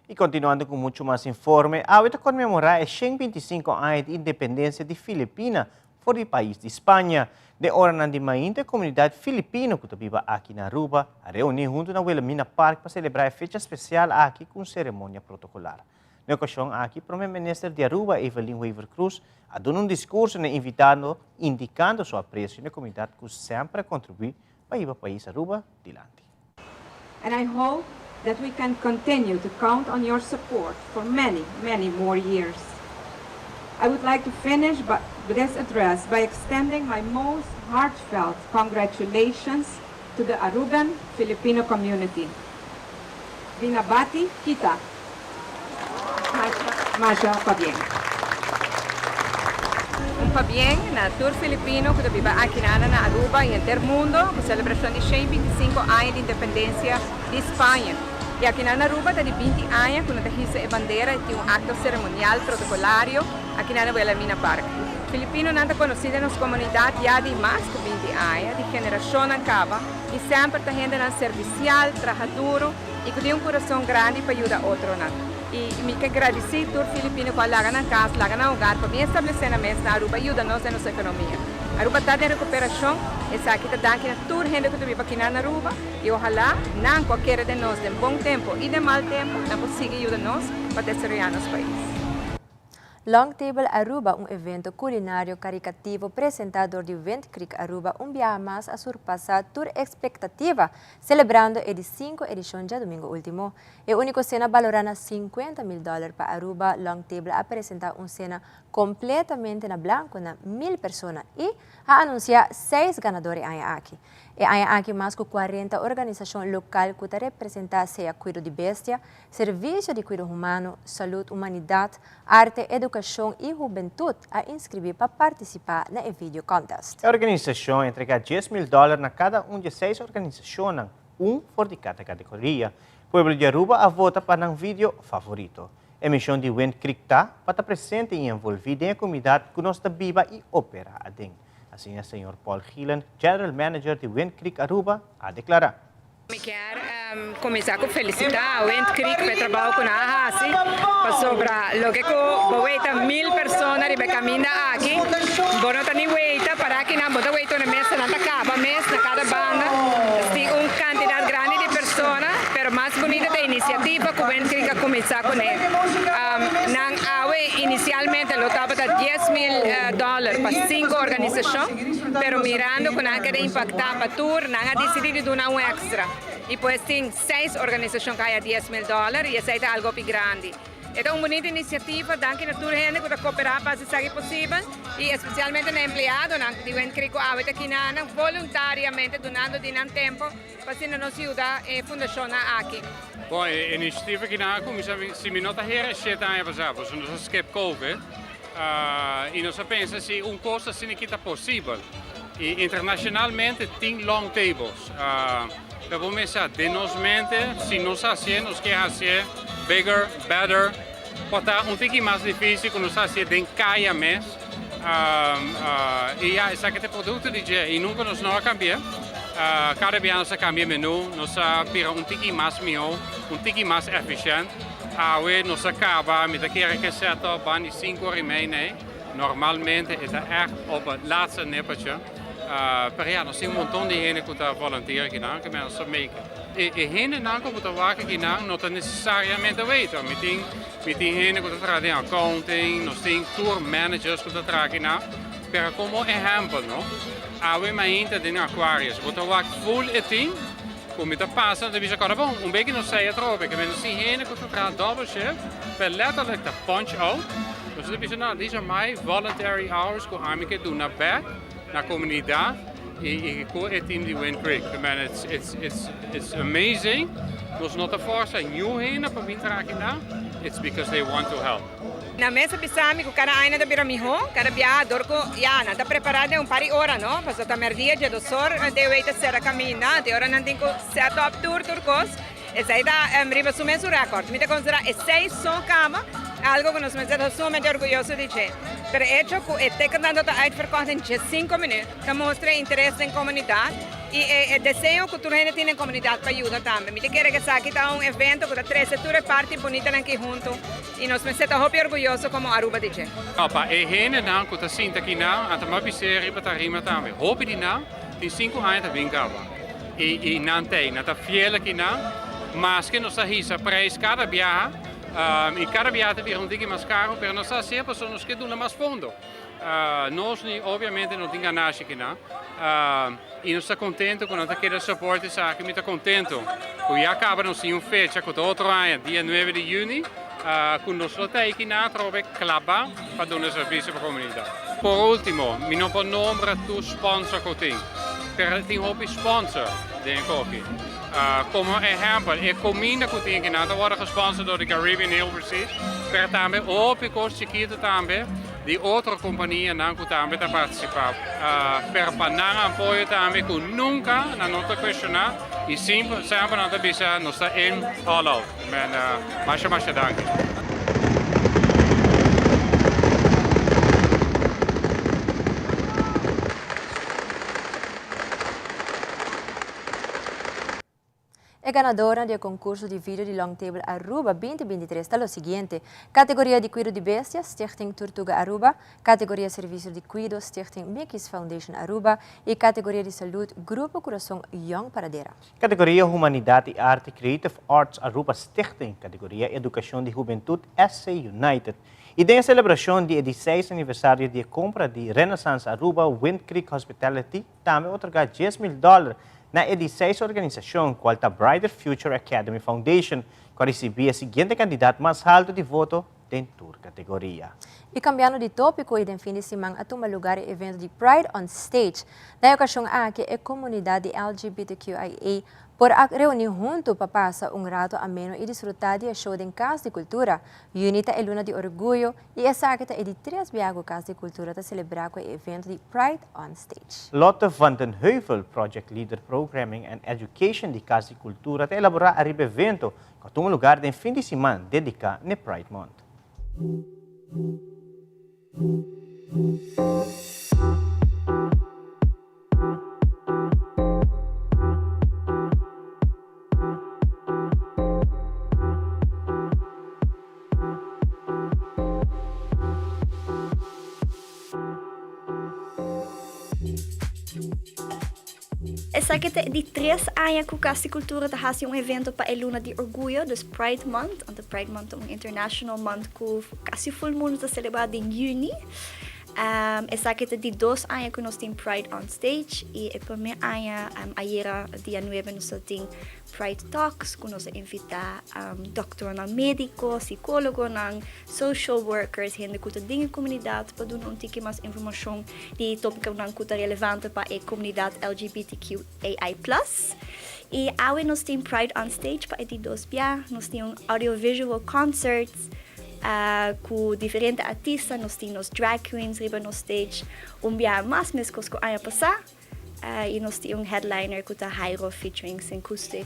Y continuando cu mucho mas informe, awe ta conmemora e 125 aña di independencia di Filipina for di pais di Spaña. Den oranan di mainta e comunidad Filipino cu ta biba aki na Aruba a reuni hunto na Wilhelmina Park pa celebra e fecha special aki cu un ceremonia protocolar. Na e ocasion aki, Prome Minister di Aruba, Evelyn Wever-Croes, a duna un discurso na e invitado indicando su aprecio na e comunidad cu semper a contribui pa hiba pais Aruba dilanti. And I hope that we can continue to count on your support for many, many more years. I would like to finish this address by extending my most heartfelt congratulations to the Aruban Filipino community. Binabati kita. Masha, masha pabien. Un pabien na tur Filipino ku ta biba aki na Aruba y henter mundo ku selebrashon di 125 aña di independensia di Spaña. Y aki na Aruba ta di 20 aña ku nan ta hisa e bandera y tin un akto seremonial protokolario aki na Wilhelmina Park. Filipinonan ta konosí den nos komunidat ya di mas ku 20 aña, di generashonnan kaba, y semper ta hendenan servisial, traha duru y ku tin un kurason grandi pa yuda otronan. Y mi ke gradisí tur filipino ku a laga nan kas, laga nan hogar pa bin establesé nan mes na Aruba y yuda nos den nos ekonomia. Aruba ta den rekuperashon, esaki ta danki na tur hende ku ta biba aki na Aruba y ohalá nan ku a kere den nos den bon tempu y den mal tempu, nan por sigui yuda nos pa desaroyá nos pais. Long Table Aruba, un evento kulinario karikativo presentá dor di Wind Creek Aruba, un biaha mas a surpasá tur ekspektativa, selebrando e di sinku edishon djadumingu último. E úniko sena balorá na 50,000 dòler pa Aruba, Long Table a presentá un sena kompletamente na blanku na 1000 persona i a anunsiá seis ganador e aña aki. E aña aki mas ku 40 organisashon lokal ku ta representá sea kuido di bestia, servisio di kuido humano, salud, humanidat, arte, edukashon i hubentut a inskribí pa partisipá na e video contest. E organisashon a entregá 10,000 dòler na kada un di e seis organisashonnan, un for di kada kategoria. Pueblo di Aruba a vota pa nan video favorito. E mishon di Wind Creek ta pa ta presente i envolví den e komunidat ku nos ta biba i operá aden. Asina señor Paul Gielen, General Manager di Wind Creek Aruba, a deklará. Mi kier kuminsá ku felisitá Wind Creek pa e trabou ku nan a hasi, pasobra loke ku bo weita 1000 persona riba e kaminda aki, bo no ta ni weita para akinan, bo ta weita unda mesanan ta kaba mes na kada banda. Tin un kantidat grandi di persona, pero mas bunita ta e inisiativa ku Wind Creek a kuminsá kuné. Nan awe inisialmente lo tabata 10,000 dòler pa sinku organisashon. Pero mirando ku nan a keda impaktá pa tur, nan a disidí di duna un èkstra. I pues tin seis organisashon ku a haya 10,000 dòler i esei ta algu hopi grandi. E ta un bunita inisiativa, danki na tur hende ku ta koperá pa hasi esaki posibel i espesialmente na empleadonan di Wind Creek ku awe ta kinanan voluntariamente dunando di nan tempu pa asina nos yuda e fundashonnan aki. Bon, e inisiativa aki nan a kuminsá, si mi no ta hera, shete aña pasá, pasobra nos a skip covid. I nos a pensa si un kos asina aki ta posibel. I internashonalmente tin long tables. Pero bo mester sa den nos mente si nos hasié nos ke hasié bigger, better. Por ta un tiki mas difísil ku nos hasié den kaya mes. I ya esaki ta e produkto di dje i nunka nos no a kambi'é. Kada bia nos a kambia e menú, nos a bira un tiki mas mihó, un tiki mas efishènt. Awe nos a kaba, mi ta kere ke set up ban di sinku ora i mei nei. Normalmente e ta ègt op e laatste nippertje. Pero ya, nos tin un monton di hende ku ta volunteer akinan, ke men nos ta make. E e hendenan ku bo ta wak akinan no ta nesesariamente waiter. Mi tin mi tin hende ku ta traha den accounting, nos tin tour managers ku ta traha akinan. Pero komo ehèmpel no, awe mainta den Aquarius bo ta wak full e team. Ku mi ta pasa ta bisa kòrda bon, un beki nos sei atrobe, ke men sin hende ku ta traha double shift, per letterlijk ta punch out. Nos ta bisa no, these are my voluntary hours ku ami ke duna bek na komunidat i i ku e team di Wind Creek. Ke men it's it's it's it's amazing. Nos no ta forsa niun hende pa bin traha akinan, it's because they want to help. Nan mes a bisa mi ku kada aña nan ta bira mihó, kada biaha dor ku ya nan ta prepará den un par di ora no, pasobra ta mèrdia dje dosor de wei ta sera kaminda, te ora nan tin ku set up tur tur kos, esei ta riba su mes un rèkòrt. Mi ta konsiderá esei so kaba algu ku nos mester ta sumamente orguyoso di dje. Pero e echo ku e ticketnan ta uitverkocht den 15 minüt ta mustra e interes den komunidat i e deseo ku tur hende tin den komunidat pa yuda tambe. Mi ta kere ku esaki ta un evento ku ta trese tur e parti bunitanan aki huntu. I nos mester ta hopi orguyoso komo Aruba di dje. No, pa e hendenan ku ta sinta akinan, anto m'a bis'é riba tarima tambe. Hopi di nan tin sinku aña ta bin kaba. I i nan t'ei, nan ta fiel akinan, maske nos ta hisa preis kada biaha, i kada biaha ta bira un tiki mas karu, pero nos ta hasié pasobra nos ke duna mas fondo. Nos ni obviamente no tin ganashi akinan, i nos ta kontento ku nan ta keda support esaki. Mi ta kontento ku ya kaba nos tin un fecha ku ta otro aña, dia nuebe di yüni, ku nos lo ta akinan atrobe klabá pa duna servisio pa komunidat. Por último, mi no por nombra tur sponsor ku tin, pero tin hopi sponsor den e koki. Komo ehèmpel, e kuminda ku tin akinan ta wòrdu gesponsor dor di Caribbean Overseas, pero tambe hopi kos chikitu tambe di otro kompanianan ku tambe ta partisipá. Pero pa nan apoyo tambe ku nunka nan no ta kuestioná i semper nan ta bisa nos ta in all out. Men masha masha danki. E ganadornan di e concurso di video di Long Table Aruba 2023 ta lo siguiente, Categoria di Cuido di Bestia, Stichting Tortuga Aruba, Categoria Servicio di Cuido, Stichting Mickey's Foundation Aruba y Categoria di Salud, Grupo Curason Young Paradera. Categoria Humanidad y Arte, Creative Arts Aruba Stichting, Categoria Educacion di Hubentud, SC United. Y den e celebracion di e di seis aniversario di e compra di Renaissance Aruba, Wind Creek Hospitality tambe otorga 10,000 dollar na e di seis organisacion, cual ta Brighter Future Academy Foundation, cu a ricibi e siguiente cantidad mas halto di voto den tur categoria. Y cambiando di topico y den fin di siman a tuma lugar e evento di Pride on Stage. Na e ocasion aki e comunidad di LGBTQIA por a reuni hunto pa pasa un rato ameno y disfruta di e show den Cas di Cultura. Juni ta e luna di orguyo y esaki ta e di tres biaha cu Cas di Cultura ta celebra cu e evento di Pride on Stage. Lotte van den Heuvel, Project Leader Programming and Education di Cas di Cultura ta elabora ariba evento cu a tuma lugar den fin di siman dedica n'e Pride Month. Esaki ta e di tres aña ku Kas di Kultura ta hasi un evento pa e luna di orguyo, dus Pride Month. Anto Pride Month ta un international month ku kasi ful mundu ta selebrá den yüni. Esaki ta di dos aña ku nos tin Pride on Stage i e promé aña ayera dia nuebe nos ta tin Pride Talks ku nos a invitá dòkternan médiko, sikólogonan, social workers, hende ku ta den e komunidat pa duna un tiki mas informashon di tópikonan ku ta relevante pa e komunidat LGBTQAI plus. I awe nos tin Pride on Stage pa e di dos bia. Nos tin un audiovisual concert. Ku diferente artista, nos tin nos drag queens riba nos stage un biaha mas meskos ku aña pasá i nos tin un headliner ku ta Jairo featuring Sincoustic.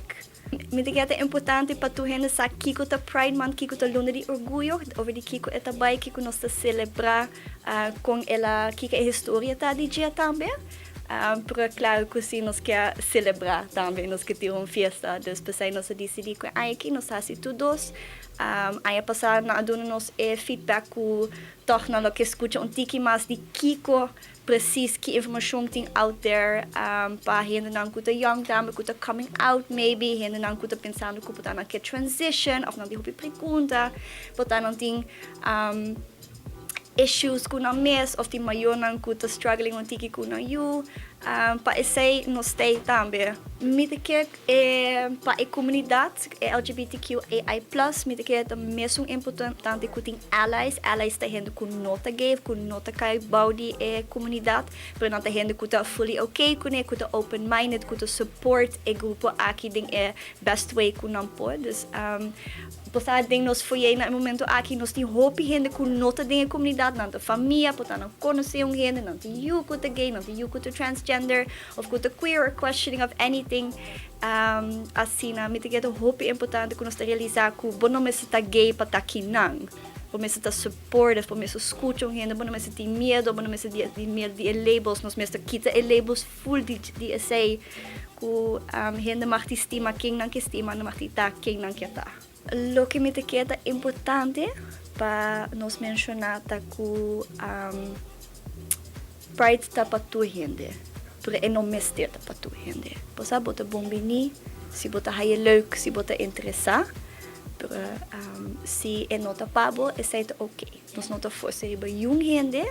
Mi ta kere ta importante pa tur hende sa kiko ta Pride Month, kiko ta Luna di Orguyo, over di kiko e ta bai, kiko nos ta selebrá, kon el a, kiko e historia ta di dje tambe. Pero klaro ku si nos ke selebrá tambe, nos ke tira un fiesta, dus p'esei nos a disidí ku e aña aki nos ta hasi tur dos. Aña pasá nan a duna nos e feedback ku tòg nan lo ke skucha un tiki mas di kiko presis, ki informashon tin out there pa hendenan ku ta young tambe, ku ta coming out maybe, hendenan ku ta pensando ku por ta nan ke transition òf nan tin hopi pregunta, por ta nan tin issues ku nan mes òf tin mayornan ku ta struggling un tiki ku nan yu. Pa esei nos t'ei tambe. Mi ta ke E pa e komunidat LGBTQAI plus mi ta kere ta mesun importante ku tin allies. Allies ta hende ku no ta gay of ku no ta kai bou di e komunidat, pero nan ta hende ku ta fully okay kuné, ku ta open minded, ku ta support e grupo aki den e best way ku nan por. Dus por sa den nos foyer na e momento aki nos tin hopi hende ku no ta den e komunidat, nan ta famia, por ta nan konosé un hende, nan tin yu ku ta gay, nan tin yu ku ta transgender, Of ku ta queer or questioning of anything asina mi ta kere ta hopi importante ku nos ta realisa ku bo no mester ta gay pa ta kinan. Bo mester ta supportive, bo mester skucha un hende, bo no mester tin miedo, bo no mester tin miedo di e labels, nos mester kita e labels full di di esei ku hende mag di stima ken nan ke stima, nan mag di ta ken nan ke ta. Loke mi ta kere ta importante pa nos menshoná ta ku Pride ta pa tur hende, pero e no mester ta pa tur hende. Bo sa bo ta bon bini si bo ta haye leuk, si bo ta interesá, pero si e no ta pa bo, esei ta oké. Nos no ta forsa riba yun hende,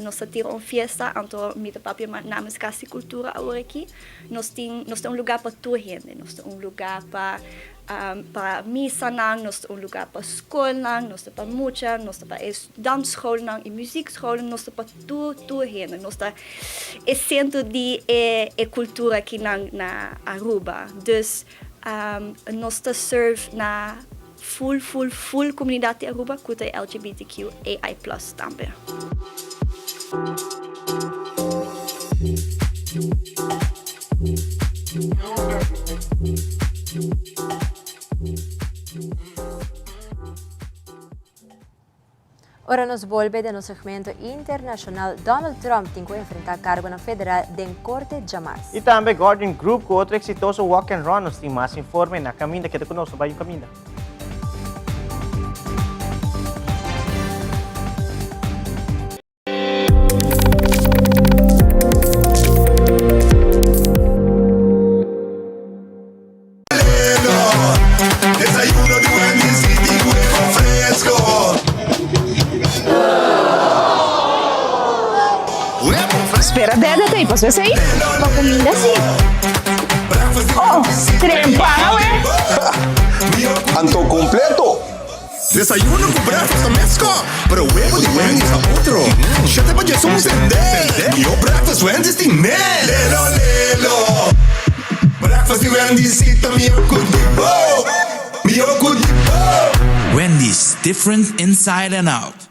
nos ta tira un fiesta, anto mi ta papia namens Kas di Kultura awor aki. Nos tin, nos ta un lugá pa tur hende, nos ta un lugá pa. Pa misanan, nos ta un lugar pa skolnan, nos ta pa mucha, nos ta pa e dansschoolnan y muziekschoolnan, nos ta pa tur tur hende. Nos ta e centro di e e cultura akinan na Aruba. Dus nos ta serve na full full full comunidad di Aruba cu ta e LGBTQAI plus tambe. Ora nos bolbe den nos segmento internacional, Donald Trump tin cu enfrenta cargonan federal den corte djamars. Y tambe Guardian Group cu otro exitoso Walk and Run. Nos tin mas informe na caminda. Keda cu nos, no bay un caminda. Spera dede ta ei paso esei. Pa kuminda si. Oh, trempan awe. Anto completo. Desayuno cu breakfast ta mesco, pero webo di Wendy's ta otro. Shete pa djesun sende, mihó breakfast Wendy's tin ne. Lelo lelo, breakfast di Wendy's si ta mihó cu di bo, mihó cu di bo. Wendy's, different inside and out.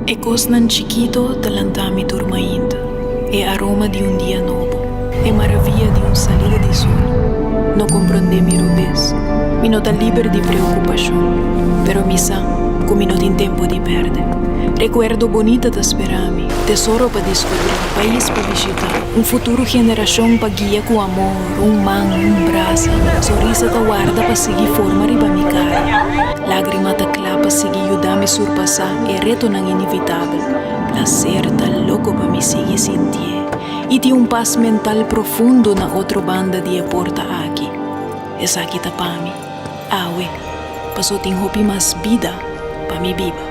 E kosnan chikito ta lanta mi tur mainta, e aroma di un dia nobo, e maravia di un salida di sol. No komprondé mi robes, mi no ta liber di preokupashon, pero mi sa ku mi no tin tempu di pèrdè. Rekuerdo bonita ta spera mi, tesoro pa diskubrí, pais pa bishitá, un futuro generashon pa guia ku amor, un man, un brasa, sonrisa ta warda pa sigui forma riba mi kara, lágrima ta kla pa sigui yuda mi surpasá e retonan inevitabel, plaser ta loko pa mi sigui sintié i tin un pas mental profundo na otro banda di e porta aki. Esaki ta pa mi. Awe, paso tin hopi mas bida pa mi biba.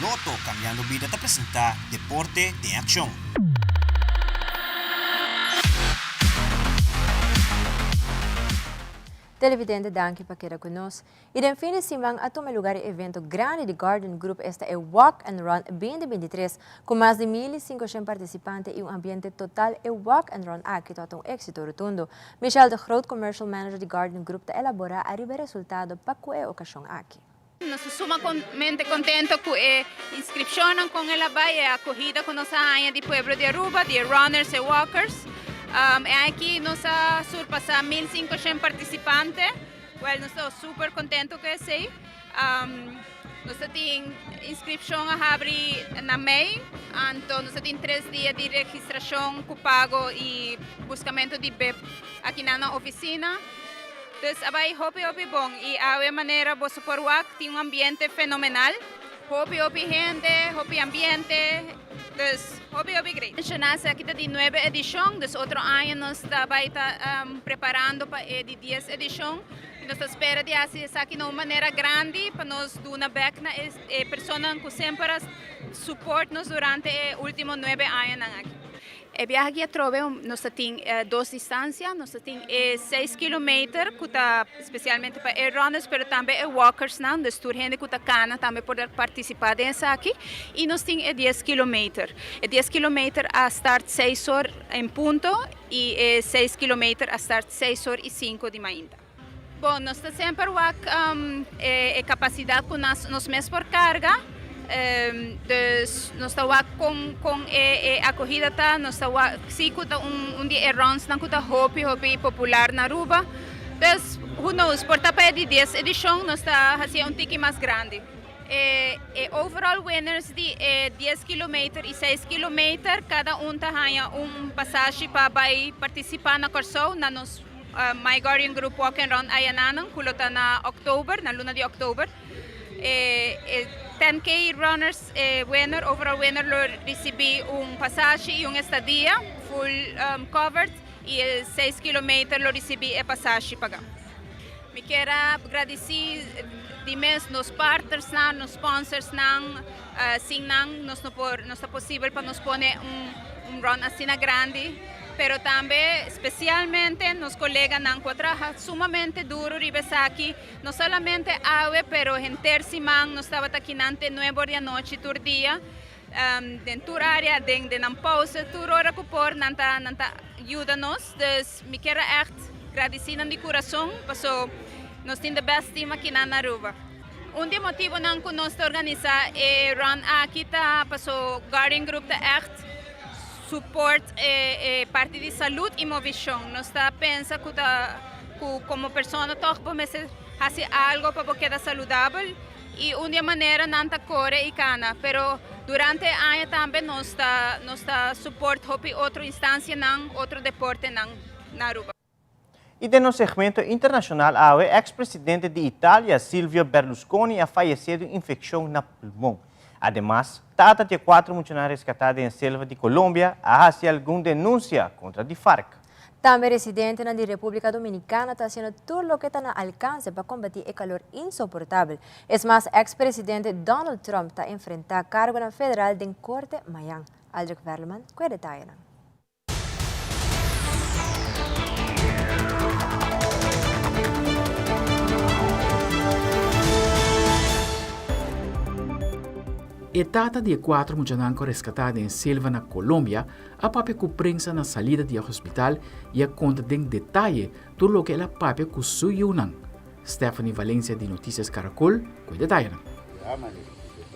Lotto Cambiando Bida ta presenta Deporte den Accion. Televidente danki pa keda ku nos. I den fin di siman a tuma lugar e evento grandi di Garden Group esta e Walk and Run 2023 ku mas di 1500 partisipante i un ambiente total e Walk and Run aki tabata un éksito rotundo. Michelle de Groot Commercial Manager di Garden Group ta elabora ariba e resultado pa ku e okashon aki. Nos ta sumamente contento cu e inscripcionnan con el a bay, e acogida cu nos a haña di pueblo di Aruba, di e runners, e walkers. E aña aki nos a surpasa 1500 participante, well nos ta super contento cu esey. Nos ta tin inscripcion a habri na mei, anto nos ta tin tres dia di registracion cu pago y buscamento di bib akinan na oficina. Dus a bai hopi hopi bon y awe manera boso por wak tin un ambiente fenomenal. Hopi hopi hende, hopi ambiente, dus hopi hopi great. Menciona esaki ta di nuebe edicion, dus otro aña nos ta bai ta preparando pa e di dies edicion y nos ta spera di haci esaki na un manera grandi pa nos duna bek na e personanan cu semper a support nos durante e ultimo nuebe añanan aki. E biaha aki atrobe nos ta tin dos distancia, nos ta tin e seis kilometer cu ta specialmente pa e runners pero tambe e walkersnan, dus tur hende cu ta cana tambe por participa den esaki y nos tin e dies kilometer. E dies kilometer a start seis or en punto y e seis kilometer a start seis or y cinco di mainta. Bon, nos ta semper wak e capacidad cu nos mes por carga, dus nos ta wak con con e acogida ta, nos ta wak si cu ta un di e runsnan cu ta hopi hopi popular na Aruba, dus who knows, por ta pa e di dies edicion nos ta haci'e un tiki mas grandi. E overall winners di e dies kilometer y seis kilometer cada un ta haña un pasashi pa bay participa na Corsou na nos My Guardian Group Walk and Run ayananan cu lo ta na october, na luna di october. E ten K runners e winner, overall winner lo ricibi un pasashi y un estadia full covered y e seis kilometer lo ricibi e pasashi paga. Mi kier a gradici di mes nos partnersnan, nos sponsorsnan, sin nan nos no por, no ta posibel pa nos pone un run asina grandi, pero tambe specialmente nos coleganan cu a traha sumamente duro riba esaki, no solamente awe pero henter siman nos tabata akinan te nuebe or di anochi tur dia, den tur area, den nan pauze, tur ora cu por nan ta nan ta yuda nos, dus mi kier a echt gradici nan di curason paso nos tin the best team akinan na Aruba. Un di e motibonan cu nos ta organisa e run aki ta paso Guardian Group ta echt support e parti di salud y movicion. Nos ta pensa cu ta cu como persona toch bo mester haci algo pa bo keda saludabel. Y un di e manera nan ta core y cana, pero durante e aña tambe nos ta nos ta support hopi otro instancianan, otro deportenan na Aruba. Y den nos segmento internacional awe, ex presidente di Italia, Silvio Berlusconi a fayece di un infeccion na pulmon. Ademas, tata di e cuatro muchanan rescata den selva di Colombia a haci algun denuncia contra di FARC. Tambe residentenan di Repúblika Dominikana ta hasiendo tur loke ta na alkanse pa kombatí e kalor insoportabel. Es mas, eks presidente Donald Trump ta enfrentá kargonan federal den korte mañan. Aldrich Werleman ku e detayenan. E tata di e kuater muchanan ku a reskatá den e selva na Colombia a papia ku prensa na salida di e hospital i a konta den detaye tur loke el a papia ku su yunan. Stephanie Valencia di Noticias Caracol ku e detayenan.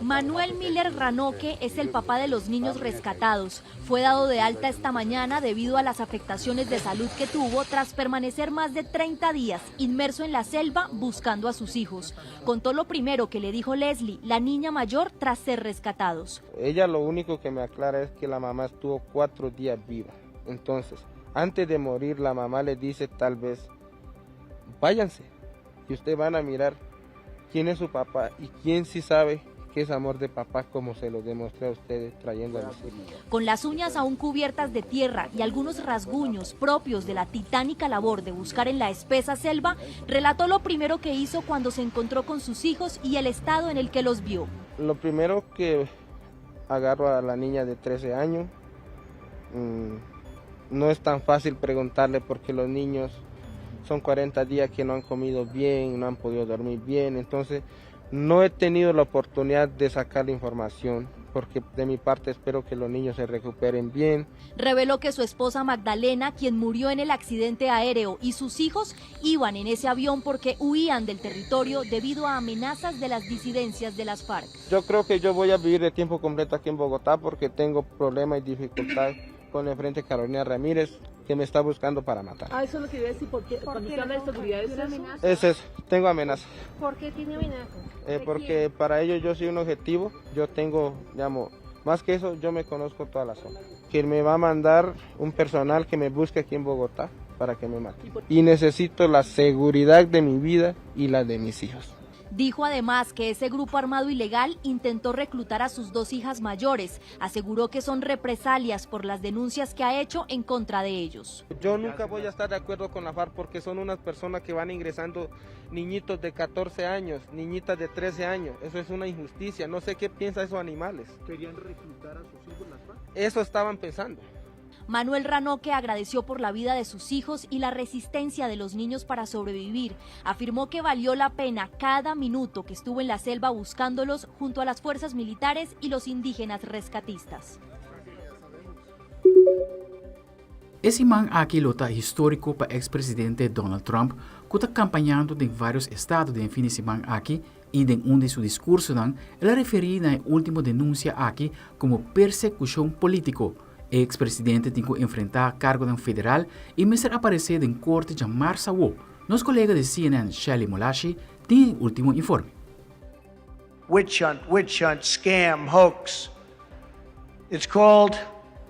Manuel Miller Ranoque es el papá de los niños rescatados. Fue dado de alta esta mañana debido a las afectaciones de salud que tuvo tras permanecer más de 30 días inmerso en la selva buscando a sus hijos. Contó lo primero que le dijo Leslie, la niña mayor, tras ser rescatados. Ella lo único que me aclara es que la mamá estuvo cuatro días viva. Entonces, antes de morir, la mamá le dice tal vez, váyanse y ustedes van a mirar quién es su papá y quién sí sabe que es amor de papá como se lo demostré a ustedes trayendo a mis hijos. Con las uñas aún cubiertas de tierra y algunos rasguños propios de la titánica labor de buscar en la espesa selva, relató lo primero que hizo cuando se encontró con sus hijos y el estado en el que los vio. Lo primero que agarro a la niña de 13 años, mm, no es tan fácil preguntarle porque los niños son 40 días que no han comido bien, no han podido dormir bien, entonces no he tenido la oportunidad de sacar la información porque de mi parte espero que los niños se recuperen bien. Reveló que su esposa Magdalena, quien murió en el accidente aéreo, y sus hijos iban en ese avión porque huían del territorio debido a amenazas de las disidencias de las FARC. Yo creo que yo voy a vivir de tiempo completo aquí en Bogotá porque tengo problemas y dificultades con el frente Carolina Ramírez que me está buscando para matar. Ah, eso es lo que iba a decir, porque cuando usted habla de seguridad es eso. Es eso, tengo amenazas. ¿Por qué tiene amenazas? Eh, porque para ellos yo soy un objetivo, yo tengo, digamos, más que eso, yo me conozco toda la zona. Que me va a mandar un personal que me busque aquí en Bogotá para que me mate. Y necesito la seguridad de mi vida y la de mis hijos. Dijo además que ese grupo armado ilegal intentó reclutar a sus dos hijas mayores. Aseguró que son represalias por las denuncias que ha hecho en contra de ellos. Yo nunca voy a estar de acuerdo con la FARC porque son unas personas que van ingresando niñitos de 14 años, niñitas de 13 años. Eso es una injusticia. No sé qué piensan esos animales. ¿Querían reclutar a sus hijos las FARC? Eso estaban pensando. Manuel Ranoque agradeció por la vida de sus hijos y la resistencia de los niños para sobrevivir. Afirmó que valió la pena cada minuto que estuvo en la selva buscándolos junto a las fuerzas militares y los indígenas rescatistas. E siman aki lo ta historico pa ex presidente Donald Trump cu ta campañando den varios estado den e fin di siman aki y den un di su discursonan el a referi na e ultimo denuncia aki como persecucion politico. E ex presidente tin cu enfrenta cargonan federal y mester aparece den corte djamarsa awo. Nos colega di CNN Shelley Molashi tin e ultimo informe. Witch hunt, witch hunt, scam, hoax. It's called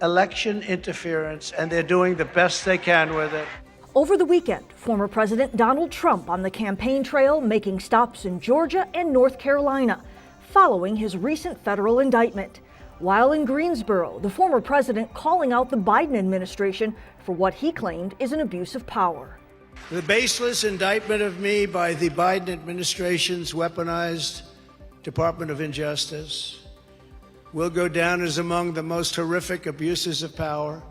election interference, and they're doing the best they can with it. Over the weekend, former President Donald Trump on the campaign trail making stops in Georgia and North Carolina following his recent federal indictment. While in Greensboro, the former president calling out the Biden administration for what he claimed is an abuse of power. The baseless indictment of me by the Biden administration's weaponized Department of Injustice will go down as among the most horrific abuses of power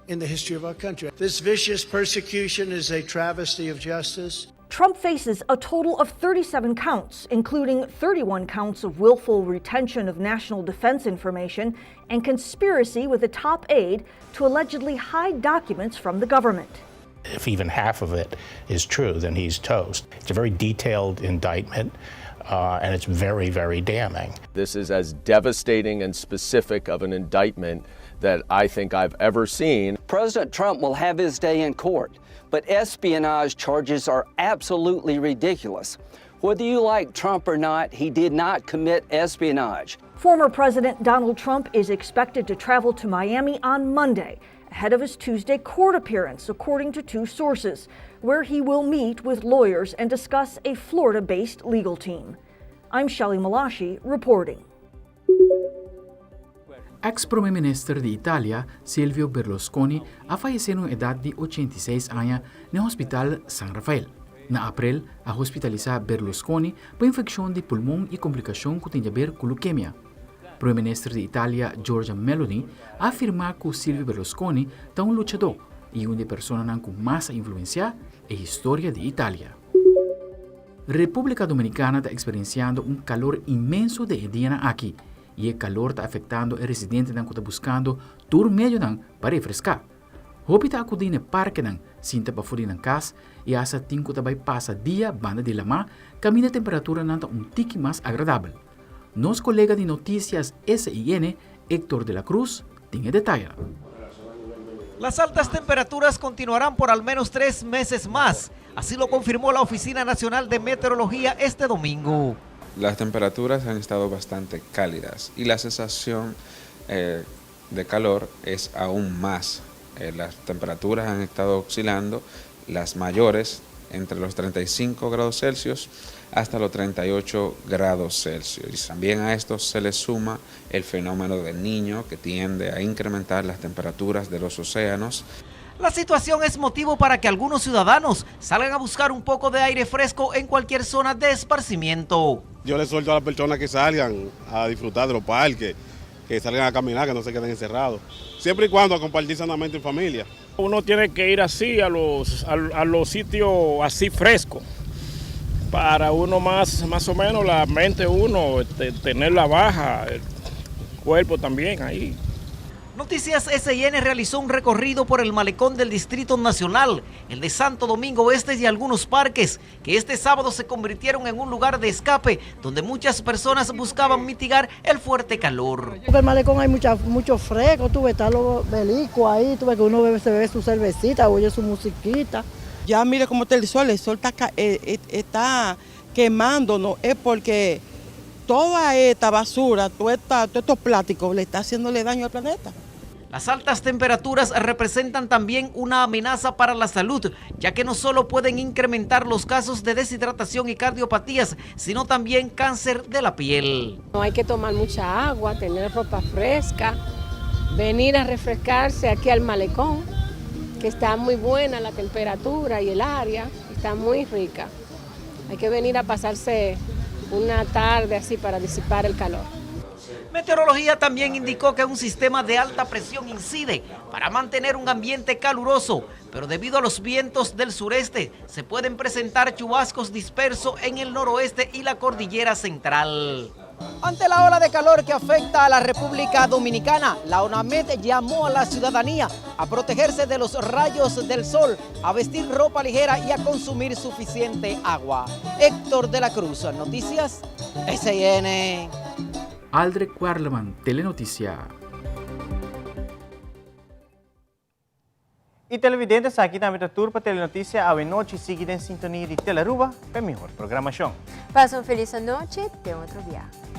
in the history of our country. This vicious persecution is a travesty of justice. Trump faces a total of 37 counts, including 31 counts of willful retention of national defense information and conspiracy with a top aide to allegedly hide documents from the government. If even half of it is true, then he's toast. It's a very detailed indictment, uh, and it's very, very damning. This is as devastating and specific of an indictment that I think I've ever seen. President Trump will have his day in court, but espionage charges are absolutely ridiculous. Whether you like Trump or not, he did not commit espionage. Former President Donald Trump is expected to travel to Miami on Monday ahead of his Tuesday court appearance, according to two sources, where he will meet with lawyers and discuss a Florida based legal team. I'm Shelley Malashi reporting. Ex prome minister di Italia, Silvio Berlusconi, a fayece na un edad di 86 aña na Hospital San Rafael. Na april, a hospitalisa Berlusconi pa infeccion di pulmon y complicacion cu tin di haber cu leukemia. Prome minister di Italia, Giorgia Meloni, a afirma cu Silvio Berlusconi ta un luchador y un di e personanan cu mas a influencia e historia di Italia. Republica Dominicana ta experienciando un calor inmenso den e dianan aki y e calor ta afectando e residentenan cu ta buscando tur medionan pa refresca. Hopi ta acudi n'e parkenan, sinta pafó di nan cas y hasta tin cu ta bay pasa dia banda di lamá caminda temperaturanan ta un tiki mas agradabel. Nos colega di Noticias SIN, Hector de la Cruz, tin e detayenan. Las altas temperaturas continuarán por al menos tres meses más, así lo confirmó la Oficina Nacional de Meteorología este domingo. Las temperaturas han estado bastante cálidas y la sensación eh, de calor es aún más. Eh, las temperaturas han estado oscilando, las mayores entre los 35 grados Celsius hasta los 38 grados Celsius. Y también a esto se le suma el fenómeno del niño que tiende a incrementar las temperaturas de los océanos. La situación es motivo para que algunos ciudadanos salgan a buscar un poco de aire fresco en cualquier zona de esparcimiento. Yo les suelto a las personas que salgan a disfrutar de los parques, que salgan a caminar, que no se queden encerrados. Siempre y cuando a compartir sanamente en familia. Uno tiene que ir así a los, a, los sitios así frescos para uno más, más o menos la mente uno, este, tenerla baja, el cuerpo también ahí. Noticias SIN realizó un recorrido por el malecón del Distrito Nacional, el de Santo Domingo Este y algunos parques, que este sábado se convirtieron en un lugar de escape donde muchas personas buscaban mitigar el fuerte calor. Porque el malecón hay mucha, mucho fresco, tú ves, están los belicos ahí, tú ves que uno bebe, se bebe su cervecita, oye su musiquita. Ya mire cómo está el sol, el sol está, eh, eh, está quemándonos, es porque toda esta basura, todo, esta, todos estos plásticos le está haciéndole daño al planeta. Las altas temperaturas representan también una amenaza para la salud, ya que no solo pueden incrementar los casos de deshidratación y cardiopatías, sino también cáncer de la piel. No hay que tomar mucha agua, tener ropa fresca, venir a refrescarse aquí al malecón, que está muy buena la temperatura y el área, está muy rica. Hay que venir a pasarse una tarde así para disipar el calor. Meteorología también indicó que un sistema de alta presión incide para mantener un ambiente caluroso, pero debido a los vientos del sureste se pueden presentar chubascos dispersos en el noroeste y la cordillera central. Ante la ola de calor que afecta a la República Dominicana, la ONAMED llamó a la ciudadanía a protegerse de los rayos del sol, a vestir ropa ligera y a consumir suficiente agua. Héctor de la Cruz, Noticias SIN. Aldrich Werleman, Telenoticia. Y televidente esaki tambe ta tur pa Telenoticia awe nochi sigui den sintonia di Telearuba pa e mihor programacion. Pasa un feliz anochi, te otro biaha.